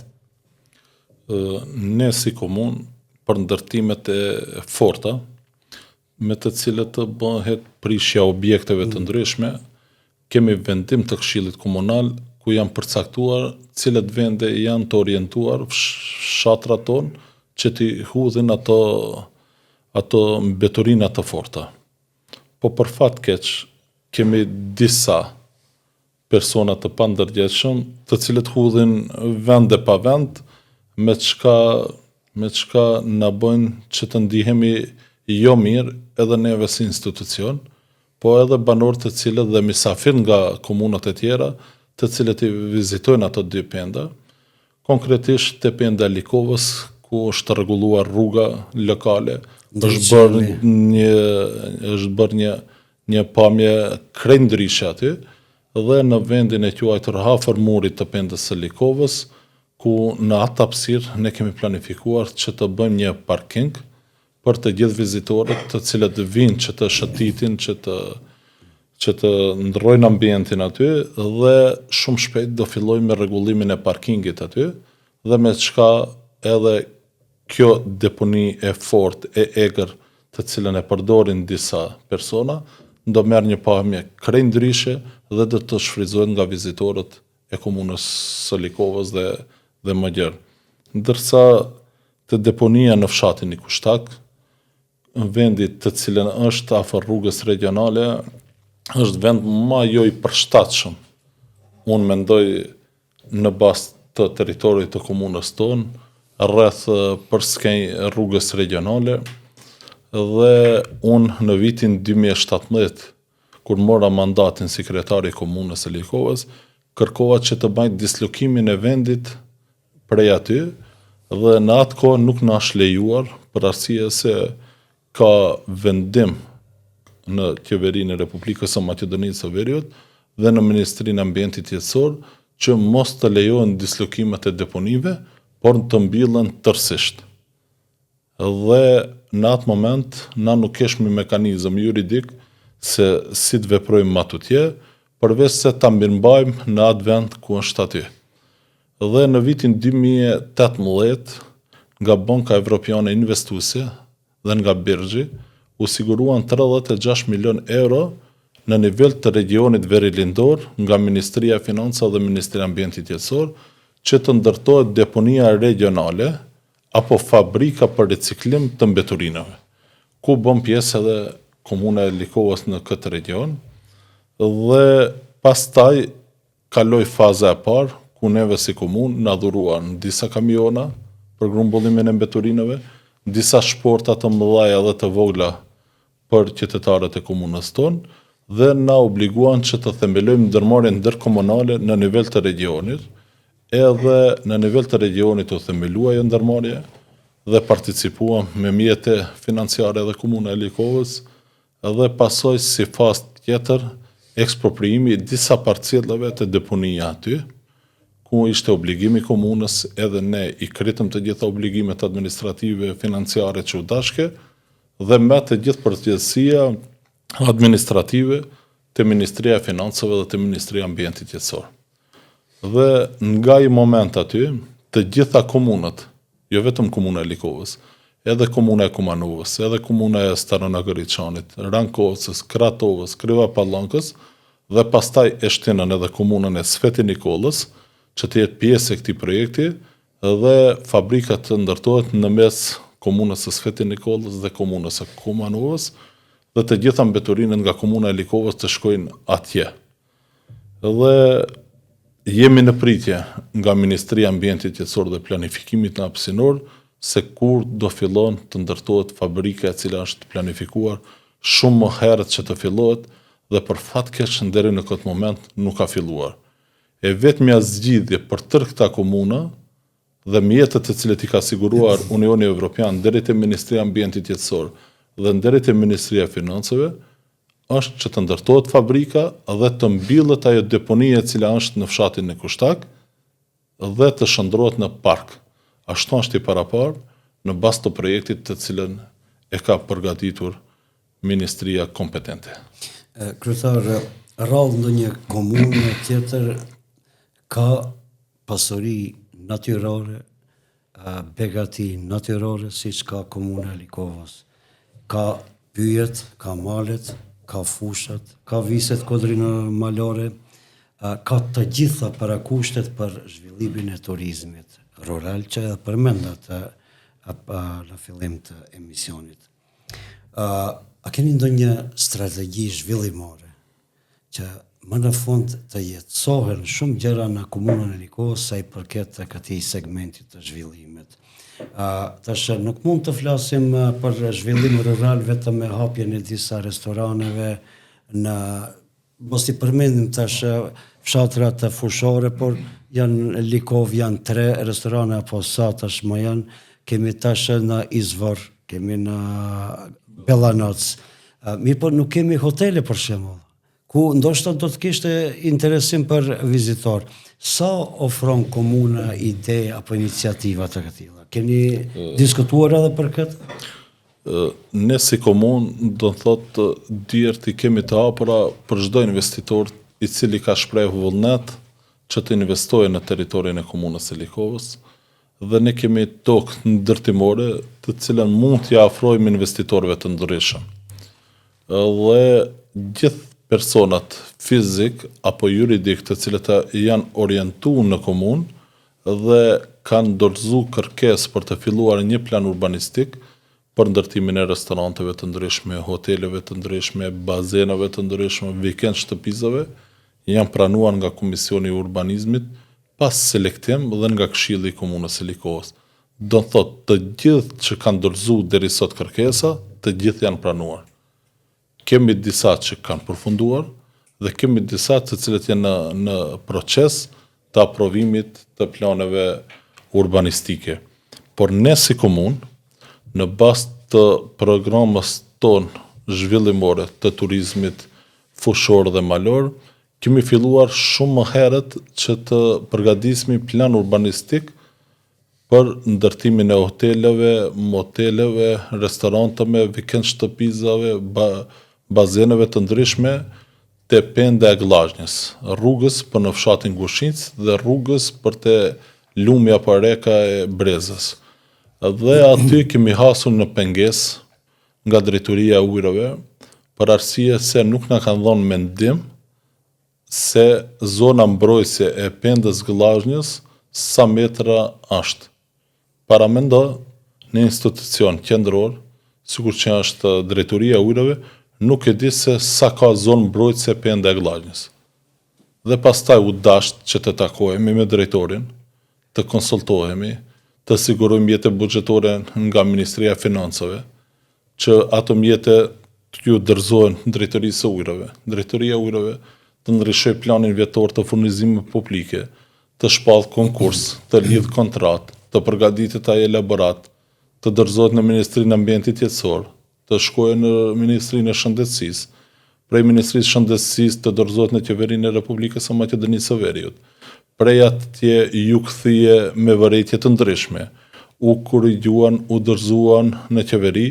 Ne si komunë për ndërtimet e forta, me të cilët bëhet prishja e objekteve të ndryshme, kemi vendim të Këshillit Komunal ku janë përcaktuar cilat vende janë të orientuar fshatrat tonë që t'i hudhin ato ato mbeturina të forta. Po për fat keq kemi disa persona të pandërgjegjshëm, të cilët hudhin vend e pa vend, me çka me çka na bëjnë që të ndihemi jo mirë edhe neve si institucion, po edhe banorë të cilët dhe mysafirë nga komunat e tjera, të cilët i vizitojnë ato dy penda, konkretisht te penda e Likovës, ku është rregulluar rruga lokale, është bërë një është bërë një një pamje krejt ndryshe aty dhe në vendin e quajtur afër murit të pendës së Likovës, ku në atë hapësirë ne kemi planifikuar që të bëjmë një parking për të gjithë vizitorët të cilët vijnë që të shëtitin, që të që të ndrrojnë ambientin aty dhe shumë shpejt do fillojmë me rregullimin e parkingit aty dhe me çka edhe Kjo deponi e fortë e egër të cilën e përdorin disa persona, do merr një pamje krejt ndryshe dhe do të shfrytëzohet nga vizitorët e komunës së Likovës dhe dhe më gjerë. Ndërsa te deponia në fshatin Nikushtak, vendi të cilën është afër rrugës regjionale, është vend ma jo i përshtatshëm. Unë mendoj në bazë të territorit të komunës tonë, rreth përskej rrugës regjionale dhe unë në vitin 2017, kur mora mandatin si kryetar i komunës së Likovës, kërkova që të bëj dislokimin e vendit prej aty dhe në atë kohë nuk na është lejuar për arsye se Ka vendim në Qeverinë e Republikës së Maqedonisë së Veriut dhe në Ministrinë e Ambientit Jetësor që mos të lejohen dislokimet e deponive, por të mbillen tërësisht. Dhe në atë moment na nuk kishmi mekanizëm juridik se si të veprojmë ma tutje, përveç se ta mirëmbajmë në atë vend ku është aty. Dhe në vitin 2018 nga Banka Evropiane Investuese dhe nga BERZH-i u siguruan 36 milionë euro në nivel të regjionit verilindor nga Ministria e Financave dhe Ministria e Ambientit Jetësor që të ndërtohet deponia regjionale apo fabrika për riciklim të mbeturinave, ku bën pjesë edhe komuna e Likovës në këtë regjion dhe pastaj Kaloi faza e parë, ku neve si komunë na dhuruan disa kamiona për grumbullimin e mbeturinave, disa shporta të mëdhaja dhe të vogla për qytetarët e komunës tonë dhe na obliguan që të themelojmë ndërmarrje ndërkomunale në nivel të regjionit, edhe në nivel të regjionit u themelua ajo ndërmarrje dhe participuam me mjete financiare edhe komuna e Likovës Dhe pasoi si fazë tjetër ekspropriimi i disa parcelave te deponia aty, ku ishte obligim i komunës, edhe ne i krytëm të gjitha obligimet administrative, financiare që u dashke, dhe mbet e gjithë përgjegjësia administrative te Ministria e Financave dhe te Ministria e Ambientit Jetësor. Dhe nga ai moment aty, të gjitha komunat, jo vetëm komuna e Likovës, edhe komuna e Kumanovës, edhe komuna e Staro Nagoriçanit, Rankovcës, Kratovës, Kriva Pallankës dhe pastaj e shtinën edhe komunën e Sveti Nikollës, që të jetë pjesë e këtij projekti dhe fabrika të ndërtohet në mes komunës së Sveti Nikollës dhe komunës së Kumanovës dhe të gjitha mbeturinat nga komuna e Likovës të shkojnë atje. Dhe jemi në pritje nga Ministria e Ambientit Jetësor dhe Planifikimit Hapësinor se kur do fillon të ndërtohet fabrika e cila është planifikuar shumë më herët që të fillohet dhe për fat keq deri në këtë moment nuk ka filluar. E vetmja zgjidhje për tërë këta komuna dhe mjetet të cilët i ka siguruar Unioni Evropian deri te Ministria e Ambientit Jetësor dhe deri te Ministria e Financave është që të ndërtohet fabrika dhe të mbyllet ajo deponi e cila është në fshatin Nikushtak dhe të shndërrohet në park. Ashtu është i paraparë në bazë të projektit të cilën e ka përgatitur ministria kompetente. Kryetar, rrallë ndonjë komunë tjetër ka pasuri natyrore, begati natyrore siç ka komuna e Likovës. Ka pyjet, ka malet, ka fushat, ka viset kodrino-malore, ka të gjitha parakushtet për zhvillimin e turizmit rural që edhe përmendat në fillim të emisionit. A keni ndonjë strategji zhvillimore që më në fund të jetësohen shumë gjëra në komunën e Likovës sa i përket këtij segmenti të zhvillimit. Tash nuk mund të flasim për zhvillim rural vetëm me hapjen e disa restoraneve në mos i përmendim tash fshatrat fushore, por janë Likovë, janë tre restorane apo sa tash më janë, kemi tash në Izvor, kemi në Bellanoc, Mirëpo nuk kemi hotele për shembull, ku ndoshta do të kishte interesim për vizitor. Sa ofron komuna ide apo iniciativa të këtilla? Keni diskutuar edhe për këtë? Ne si komunë, do të thotë, dyert i kemi të hapura për çdo investitor i cili ka shprehur vullnet që të investojë në territorin e komunës së Likovës. dhe ne kemi tokë ndërtimore të cilën mund t'ia afrojmë investitorëve të ndryshëm. Dhe gjithë personat fizik apo juridik të cilët janë orientu në komunë dhe kanë dorëzu kërkesë për të filluar një plan urbanistik për ndërtimin e restoranteve të ndryshme, hoteleve të ndryshme, bazenave të ndryshme, vikend shtëpizave, janë pranuar nga Komisioni i Urbanizmit pas selektim dhe nga Këshilli i Komunës së Likovës. Do të thotë të gjithë që kanë dorëzu deri sot kërkesa, të gjithë janë pranuar. Kemi disa që kanë përfunduar dhe kemi disa të cilët janë në në proces të aprovimit të planeve urbanistike. Por ne si komunë, në bazë të programës tonë zhvillimore të turizmit fushor dhe malor, Kemi filluar shumë më herët që të përgatismi plan urbanistik për ndërtimin e hoteleve, moteleve, restoranteve, vikend shtëpizave, bazeneve të ndryshme te Penda e Gllazhnjës, rrugës për në fshatin Gushincë dhe rrugës për te lumi apo reka e Brezës. Dhe aty kemi hasur në pengesë nga Drejtoria e Ujërave për arsye se nuk na kanë dhënë mendim se zona mbrojtëse e Pendës Gllazhnjës sa metra është. Paramendo një institucion qendror, sikur që është Drejtoria e Ujërave, nuk e di se sa ka zonë mbrojtëse Penda e Gllazhnjës. Dhe pastaj u dasht që të takohemi me drejtorin, të konsultohemi, të sigurojmë mjete buxhetore nga Ministria e Financave, që ato mjete t'ju dorëzohen Drejtorisë së Ujërave. Drejtoria e Ujërave të ndryshojë planin vjetor të furnizimeve publike, të shpallë konkurs, të lidhë kontratë, të përgatitet ai elaborat, të dorëzohet në Ministrinë e Ambientit Jetësor, të shkojë në Ministrinë e Shëndetësisë, prej Ministrisë së Shëndetësisë të dorëzohet në Qeverinë e Republikës së Maqedonisë së Veriut. Prej atje ju kthye me vërejtje të ndryshme, u korrigjuan, u dorëzuan në Qeveri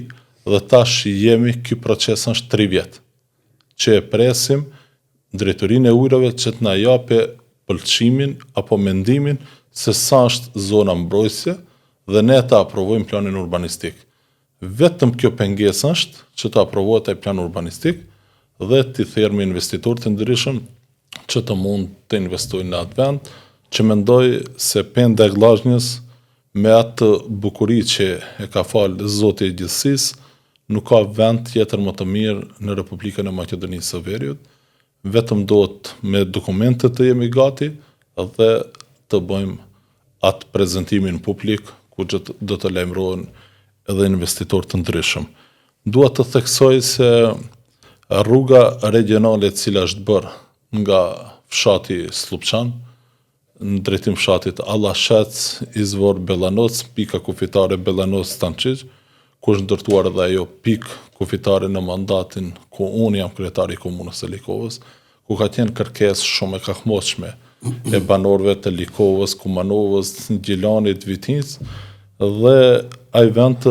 dhe tash jemi, ky proces është tri vjet që e presim Drejtorinë e Ujërave që të na jape. pëlqimin apo mendimin se sa është zona mbrojtëse dhe ne ta aprovojmë planin urbanistik. Vetëm kjo pengesë është që të aprovohet ai plan urbanistik dhe t'i thërrmi investitorët e ndryshëm që të mund të investojnë në atë vend, që mendoj se Penda e Gllazhnjës me atë bukuri që e ka falë Zoti i gjithësisë, nuk ka vend tjetër më të mirë në Republikën e Maqedonisë së Veriut, Vetëm duhet me dokumente të jemi gati dhe të bëjmë atë prezentimin publik ku do të lajmërohen edhe investitorë të ndryshëm. Dua të theksoj se rruga regjionale e cila është bërë nga fshati Sllupçan, në drejtim fshatit Allashec, Izvor, Bellanoc, pika kufitare Bellanoc-Stançiq, ku është ndërtuar edhe ajo pikë kufitare në mandatin ku unë jam kryetar i Komunës së Likovës, ku ka qenë kërkesë shumë e kahmotshme e banorëve të Likovës, Kumanovës, Gjilanit, Vitisë dhe ai vend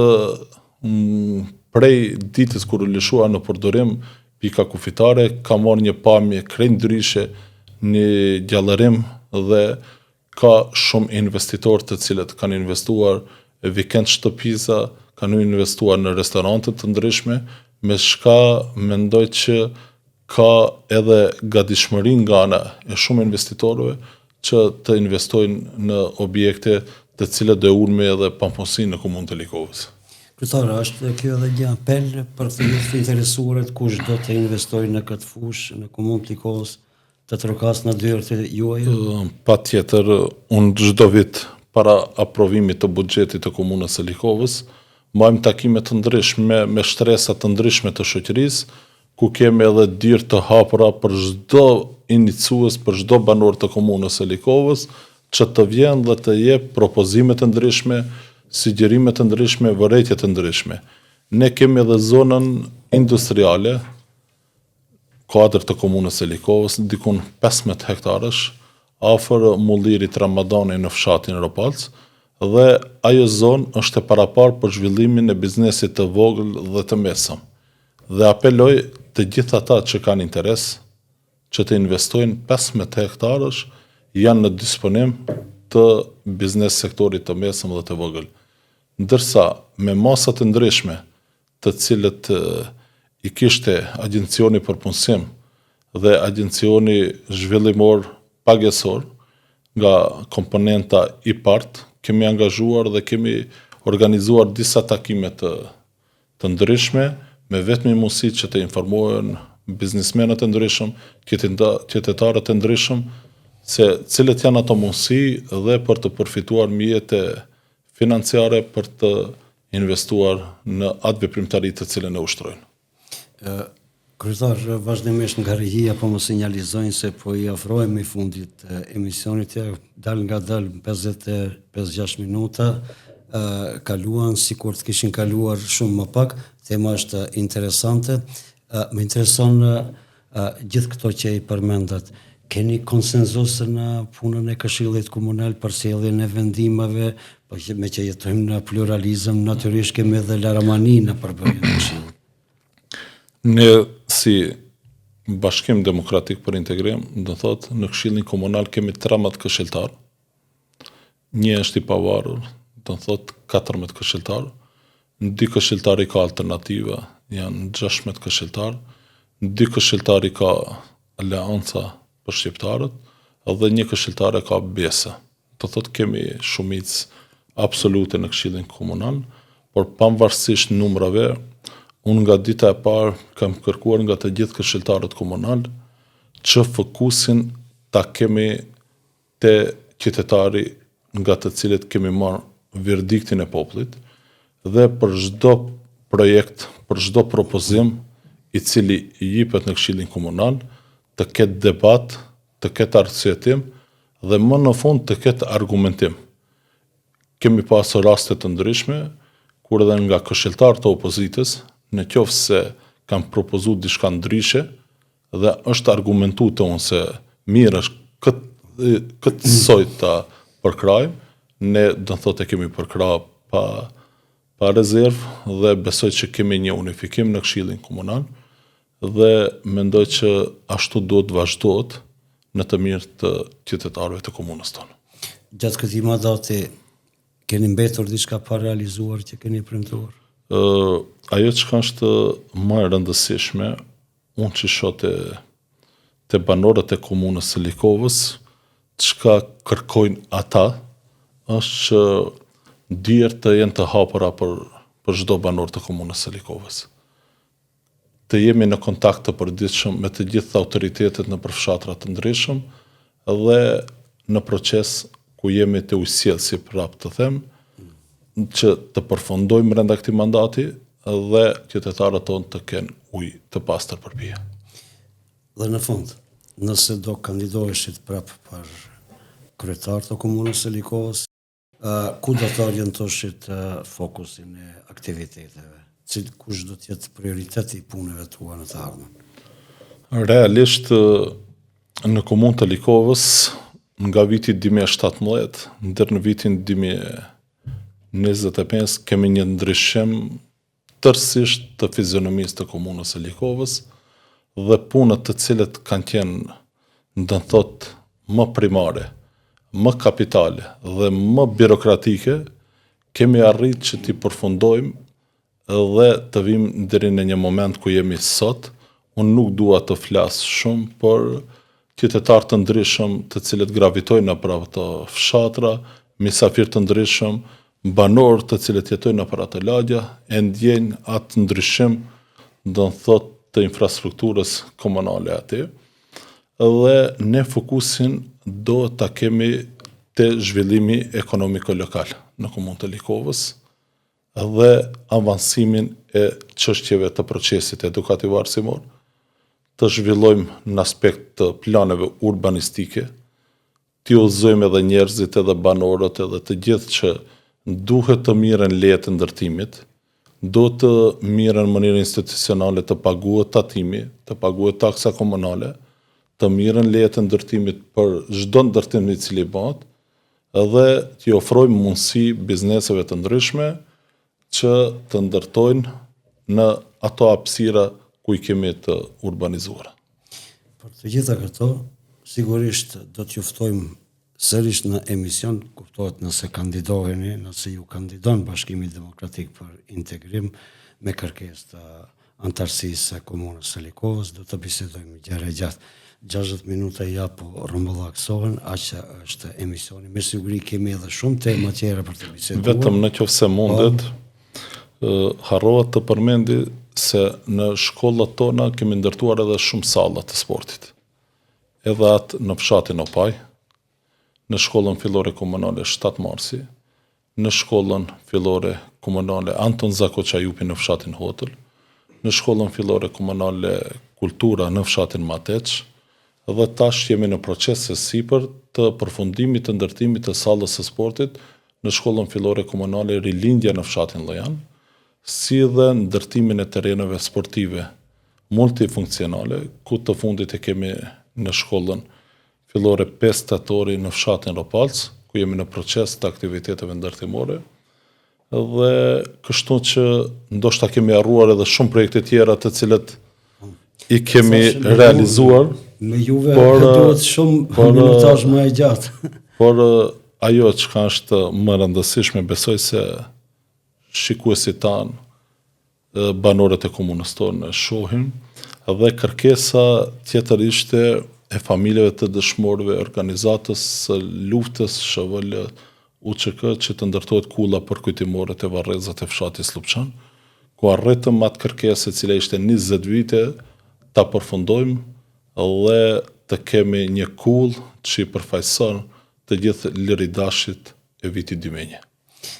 prej ditës kur u lëshua në përdorim Pika kufitare ka marrë një pamje krejt ndryshe, një gjallërim dhe ka shumë investitorë të cilët kanë investuar vikend shtëpiza, kanë investuar në restorante të ndryshme, me çka mendoj që ka edhe gatishmëri nga ana e shumë investitorëve që të investojnë në objekte të cilët do e ulmi edhe papunësinë në komunë të Likovës. Kryetar, është kjo edhe një apel për të gjithë të interesuarit kush do të investojë në këtë fushë në komunë të Likovës, të trokasë në dyert e juaja? Patjetër, unë çdo vit para aprovimit të buxhetit të komunës së Likovës, mbajmë takime të ndryshme me shtresa të ndryshme të shoqërisë, ku kemi edhe dyer të hapura për çdo iniciues, për çdo banor të komunës së Likovës, që të vjen dhe të jep propozime të ndryshme, sugjerime të ndryshme, vërejtje të ndryshme. Ne kemi edhe zonën industriale, kuadër të komunës së Likovës, dikun 15 hektarësh, afër Mullirit Ramadani në fshatin Ropalc, dhe ajo zonë është e paraparë për zhvillimin e biznesit të vogël dhe të mesëm. Dhe apeloj të gjithë ata që kanë interes që të investojnë 15 hektarësh janë në disponim të biznes sektorit të mesëm dhe të vogël. Ndërsa me masat e ndryshme të cilët i kishte Agjencioni për Punësim dhe Agjencioni Zhvillimor Pagesor nga komponenta IPARD, kemi angazhuar dhe kemi organizuar disa takime të të ndryshme, me vetmi mundësi që të informohen biznismenët e ndryshëm, qytetarët e ndryshëm, se cilët janë ato mundësi dhe për të përfituar mjete financiare për të investuar në atë veprimtari të cilën e ushtrojnë. Kryetar, vazhdimisht nga regjia po më sinjalizojnë se po i afrohemi fundit të emisionit, ja dal nga dal 55-6 minuta, kaluan sikur të kishin kaluar shumë më pak, tema është interesante. Më intereson gjithë këto që i përmendët. Keni konsensus në punën e Këshillit Komunal për sjelljen e vendimeve, po që meqë jetojmë në pluralizëm, natyrisht kemi edhe laramani në përbërjen e Këshillit. Ne si Bashkim Demokratik për Integrim, do thotë në Këshillin Komunal kemi 13 këshilltar. Një është i pavarur, do thotë 14 këshilltar. Dy këshilltar i ka alternativa, janë 16 këshilltar. Dy këshilltar i ka Aleanca për Shqiptarët dhe një këshilltar e ka Besa. Do thotë kemi shumicë absolute në Këshillin Komunal, por pavarësisht numrave, unë nga dita e parë kam kërkuar nga të gjithë këshilltarët komunal që fokusin ta kemi te qytetari nga të cilët kemi marrë verdiktin e popullit dhe për çdo projekt, për çdo propozim i cili jipet në Këshillin Komunal, të ketë debat, të ketë arsyetim dhe më në fund të ketë argumentim. Kemi pasur raste të ndryshme, kur edhe nga këshilltarë të opozitës, në qoftë se kanë propozu diçka ndryshe dhe është argumentu te unë se mirë është këtë këtë soj ta përkrahim, ne do të thotë e kemi përkrah pa pa rezervë dhe besoj që kemi një unifikim në Këshillin Komunal dhe mendoj që ashtu duhet të vazhdohet. në të mirë të qytetarëve të komunës tonë. Gjatë këtij mandati keni mbetur diçka pa realizuar që keni premtuar? Ë ajo çka është më e rëndësishme, unë që shoh te te banorët e komunës së Likovës, çka kërkojnë ata është që dyert të jenë të hapura për për çdo banor të komunës së Likovës. Të jemi në kontakt të përditshëm me të gjithë autoritetet nëpër fshatra të ndryshëm dhe në proces ku jemi te ujësjellësi prapë të them që të përfundojmë brenda këtij mandati dhe qytetarët tonë të kenë ujë të pastër për pije. Dhe në fund, nëse do kandidoheshit prapë për kryetar të komunës së Likovës, Ku do të orientoshit fokusin e aktiviteteve? Cil, kush do të jetë prioriteti i punëve tua në të ardhmen? Realisht në komunë të Likovës nga viti 2017 deri në vitin 2025 kemi një ndryshim tërësisht të fizionomisë të komunës së Likovës dhe punët të cilët kanë qenë do të thotë më primare, më kapitale dhe më birokratike, kemi arrit që t'i përfundojmë dhe të vijmë deri në një moment ku jemi sot. Unë nuk dua të flas shumë, por qytetarë të ndryshëm të cilët gravitojnë nëpër ato fshatra, mysafirë të ndryshëm, banorë të cilët jetojnë nëpër ato lagja, e ndjejnë atë ndryshim, do të thotë të infrastrukturës komunale aty. Dhe ne fokusin do ta kemi te zhvillimi ekonomiko lokal në komunë të Likovës dhe avansimin e çështjeve të procesit edukativ arsimor, të zhvillojmë në aspekt të planeve urbanistike, t'i udhëzojmë edhe njerëzit edhe banorët edhe të gjithë që duhet të mirren lejet e ndërtimit, duhet të mirren në mënyrë institucionale të paguhet tatimi, të paguhet taksa komunale, të mirren lejet e ndërtimit për çdo ndërtim i cili bëhet dhe t'i ofrojmë mundësi bizneseve të ndryshme që të ndërtojnë në ato hapësira ku i kemi të urbanizuara. Për të gjitha këto, sigurisht do t'ju ftojmë sërish në emision, kuptohet nëse kandidoheni, nëse ju kandidon Bashkimi Demokratik për Integrim me kërkesë të anëtarësisë së Komunës së Likovës, do të bisedojmë gjerë e gjatë. 60 minuta ja po rrumbullaksohen, aq sa është emisioni. Me siguri kemi edhe shumë tema tjera për të biseduar. Vetëm në qoftë se mundet, po. harrova të përmendi se në shkollat tona kemi ndërtuar edhe shumë salla të sportit. Edhe atë në fshatin Opaj, në shkollën fillore komunale 7 Marsi, në shkollën fillore komunale Anton Zako Çajupi në fshatin Hotël, në shkollën fillore komunale Kultura në fshatin Mateç dhe tash jemi në proces e sipër të përfundimit të ndërtimit të sallës së sportit në shkollën fillore komunale Rilindja në fshatin Llojan, si dhe ndërtimin e terreneve sportive multifunksionale, ku të fundit e kemi në shkollën Fillore 5 tetori në fshatin Ropalc, ku jemi në proces të aktiviteteve ndërtimore, dhe kështu që ndoshta kemi harruar edhe shumë projekte tjera të cilët i kemi realizuar. Me juve por, duhet shumë por, minutazh më e gjatë. Por ajo çka është më e rëndësishme, besoj se shikuesit tanë banorët e komunës tonë e shohin dhe kërkesa tjetër ishte e familjeve të dëshmorëve organizatës së luftës SHVL UÇK që të ndërtohet kulla përkujtimore te varrezat e fshatit Sllupçan, ku arritëm atë kërkesë e cila ishte 20 vite ta përfundojmë dhe të kemi një kullë që i përfaqëson të gjithë liridashit e vitit 2001.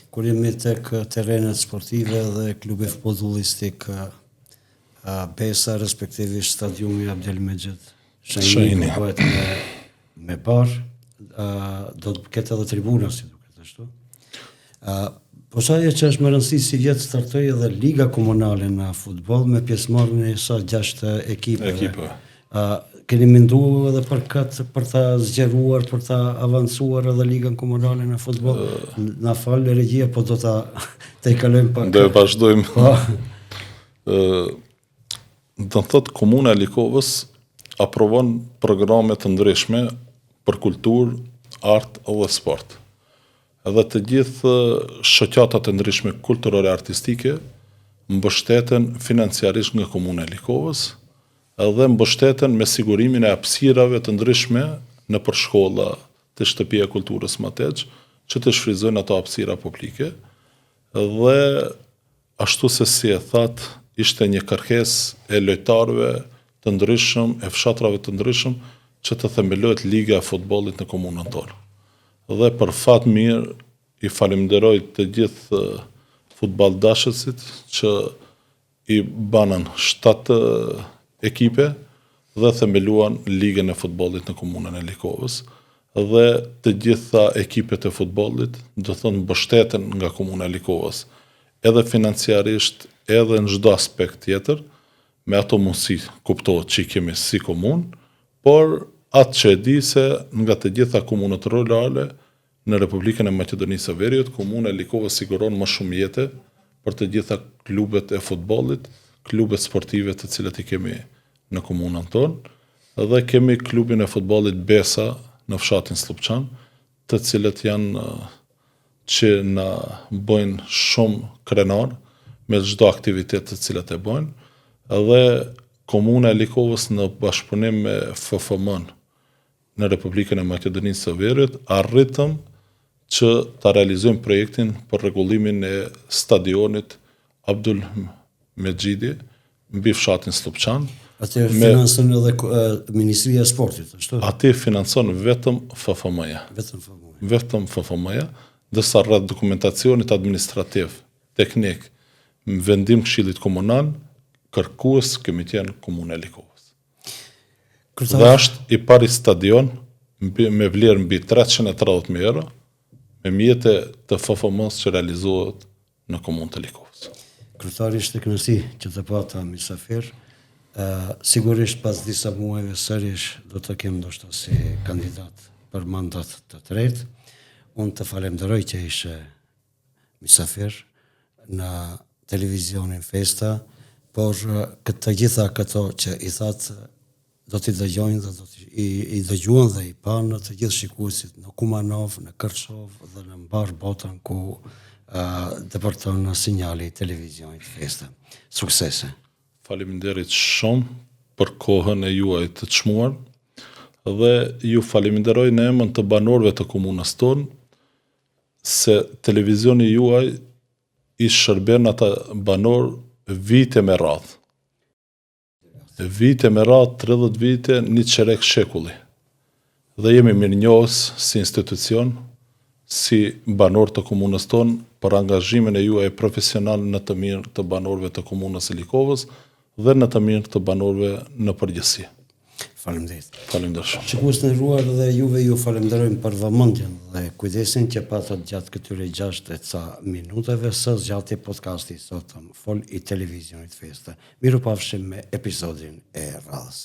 Kur jemi tek terrenet sportive dhe klubi futbollistik Besa, respektivisht stadiumi Abdylmexhit Shahini, po bëhet me, me bar, do të ketë edhe tribuna, si duket ashtu. Po sa ajo që është me rëndësi sivjet startoi edhe Liga Komunale në futboll me pjesëmarrjen e sa gjashtë ekipeve. Ekipe. A keni menduar edhe për këtë, për ta zgjeruar, për ta avancuar edhe Ligën Komunale në futboll? Na fal regjia, po do ta tejkalojmë pak. Do e vazhdojmë. Po. Ë do të thotë komuna e Likovës. aprovon programe të ndryshme për kulturë, art dhe sport. Edhe të gjithë shoqatat e ndryshme kulturore artistike mbështeten financiarisht nga Komuna e Likovës dhe mbështeten me sigurimin e hapësirave të ndryshme nëpër shkolla, te Shtëpia e Kulturës Mateç, që të shfrytëzojnë ato hapësira publike dhe Ashtu se si e thatë, ishte një kërkesë e lojtarëve të ndryshëm, e fshatrave të ndryshëm, që të themelohet Liga e Futbollit në komunën tonë. Dhe për fat mirë i faleminderoj të gjithë futbolldashësit që i banën 7 ekipe dhe themeluan Ligën e Futbollit në komunën e Likovës dhe të gjitha ekipet e futbollit, do të thonë mbështeten nga komuna e Likovës, edhe financiarisht, edhe në çdo aspekt tjetër, me ato mundësi kuptohet që i kemi si komunë, por atë që e di se nga të gjitha komunat rurale Në Republikën e Maqedonisë së Veriut, Komuna e Likovës siguron më shumë mjete për të gjitha klubet e futbollit, klubet sportive të cilat i kemi në komunën tonë dhe kemi klubin e futbollit Besa në fshatin Sllupçan, të cilët janë që na bëjnë shumë krenar me çdo aktivitet të cilat e bëjnë dhe Komuna e Likovës në bashkëpunim me FFM-në në Republikën e Maqedonisë së Veriut, arritëm që ta realizojmë projektin për rregullimin e stadionit Abdul Mexhidi mbi fshatin Sllupçan. Aty financon edhe Ministria e Sportit, ashtu? Aty financon vetëm FFM-ja. Vetëm FFM-ja. Vetëm FFM-ja, ndërsa rreth dokumentacionit administrativ, teknik, vendim Këshillit Komunal, kërkues kemi qenë Komuna e Likovës. Dhe është i pari stadion mbi, me vlerë mbi 330.000 euro me mjete të FFM-së që realizohet në komunë të Likovës. Kryetar, ishte kënaqësi që të pata mysafir. Uh, sigurisht pas disa muajve sërish do të kem ndoshta si kandidat për mandat të tretë. Unë të falenderoj që ishe mysafir në televizionin Festa, por këtë të gjitha këto që i thatë do t'i dëgjojnë dhe do t'i i, i dëgjuan dhe i panë të gjithë shikuesit në Kumanovë, në Kërçovë dhe në mbarë botën ku uh, depërton sinjali i televizionit Festa. Suksese. Faleminderit shumë për kohën e juaj të çmuar dhe ju faleminderoj në emër të banorëve të komunës tonë se televizioni juaj i shërben ata banorë vite me radhë. Vite me radhë, 30 vite, një çerek shekulli. Dhe jemi mirënjohës si institucion, si banorë të komunës tonë për angazhimin e juaj profesional në të mirë të banorëve të komunës së Likovës dhe në të mirë të banorëve në përgjithësi. Faleminderit. Faleminderit shumë. Shikues të nderuar dhe juve ju falenderojmë për vëmendjen dhe kujdesin që patët gjatë këtyre 6 e ca minuteve sa zgjati podcasti i sotëm Fol i televizionit Festa. Mirupafshim me episodin e radhës.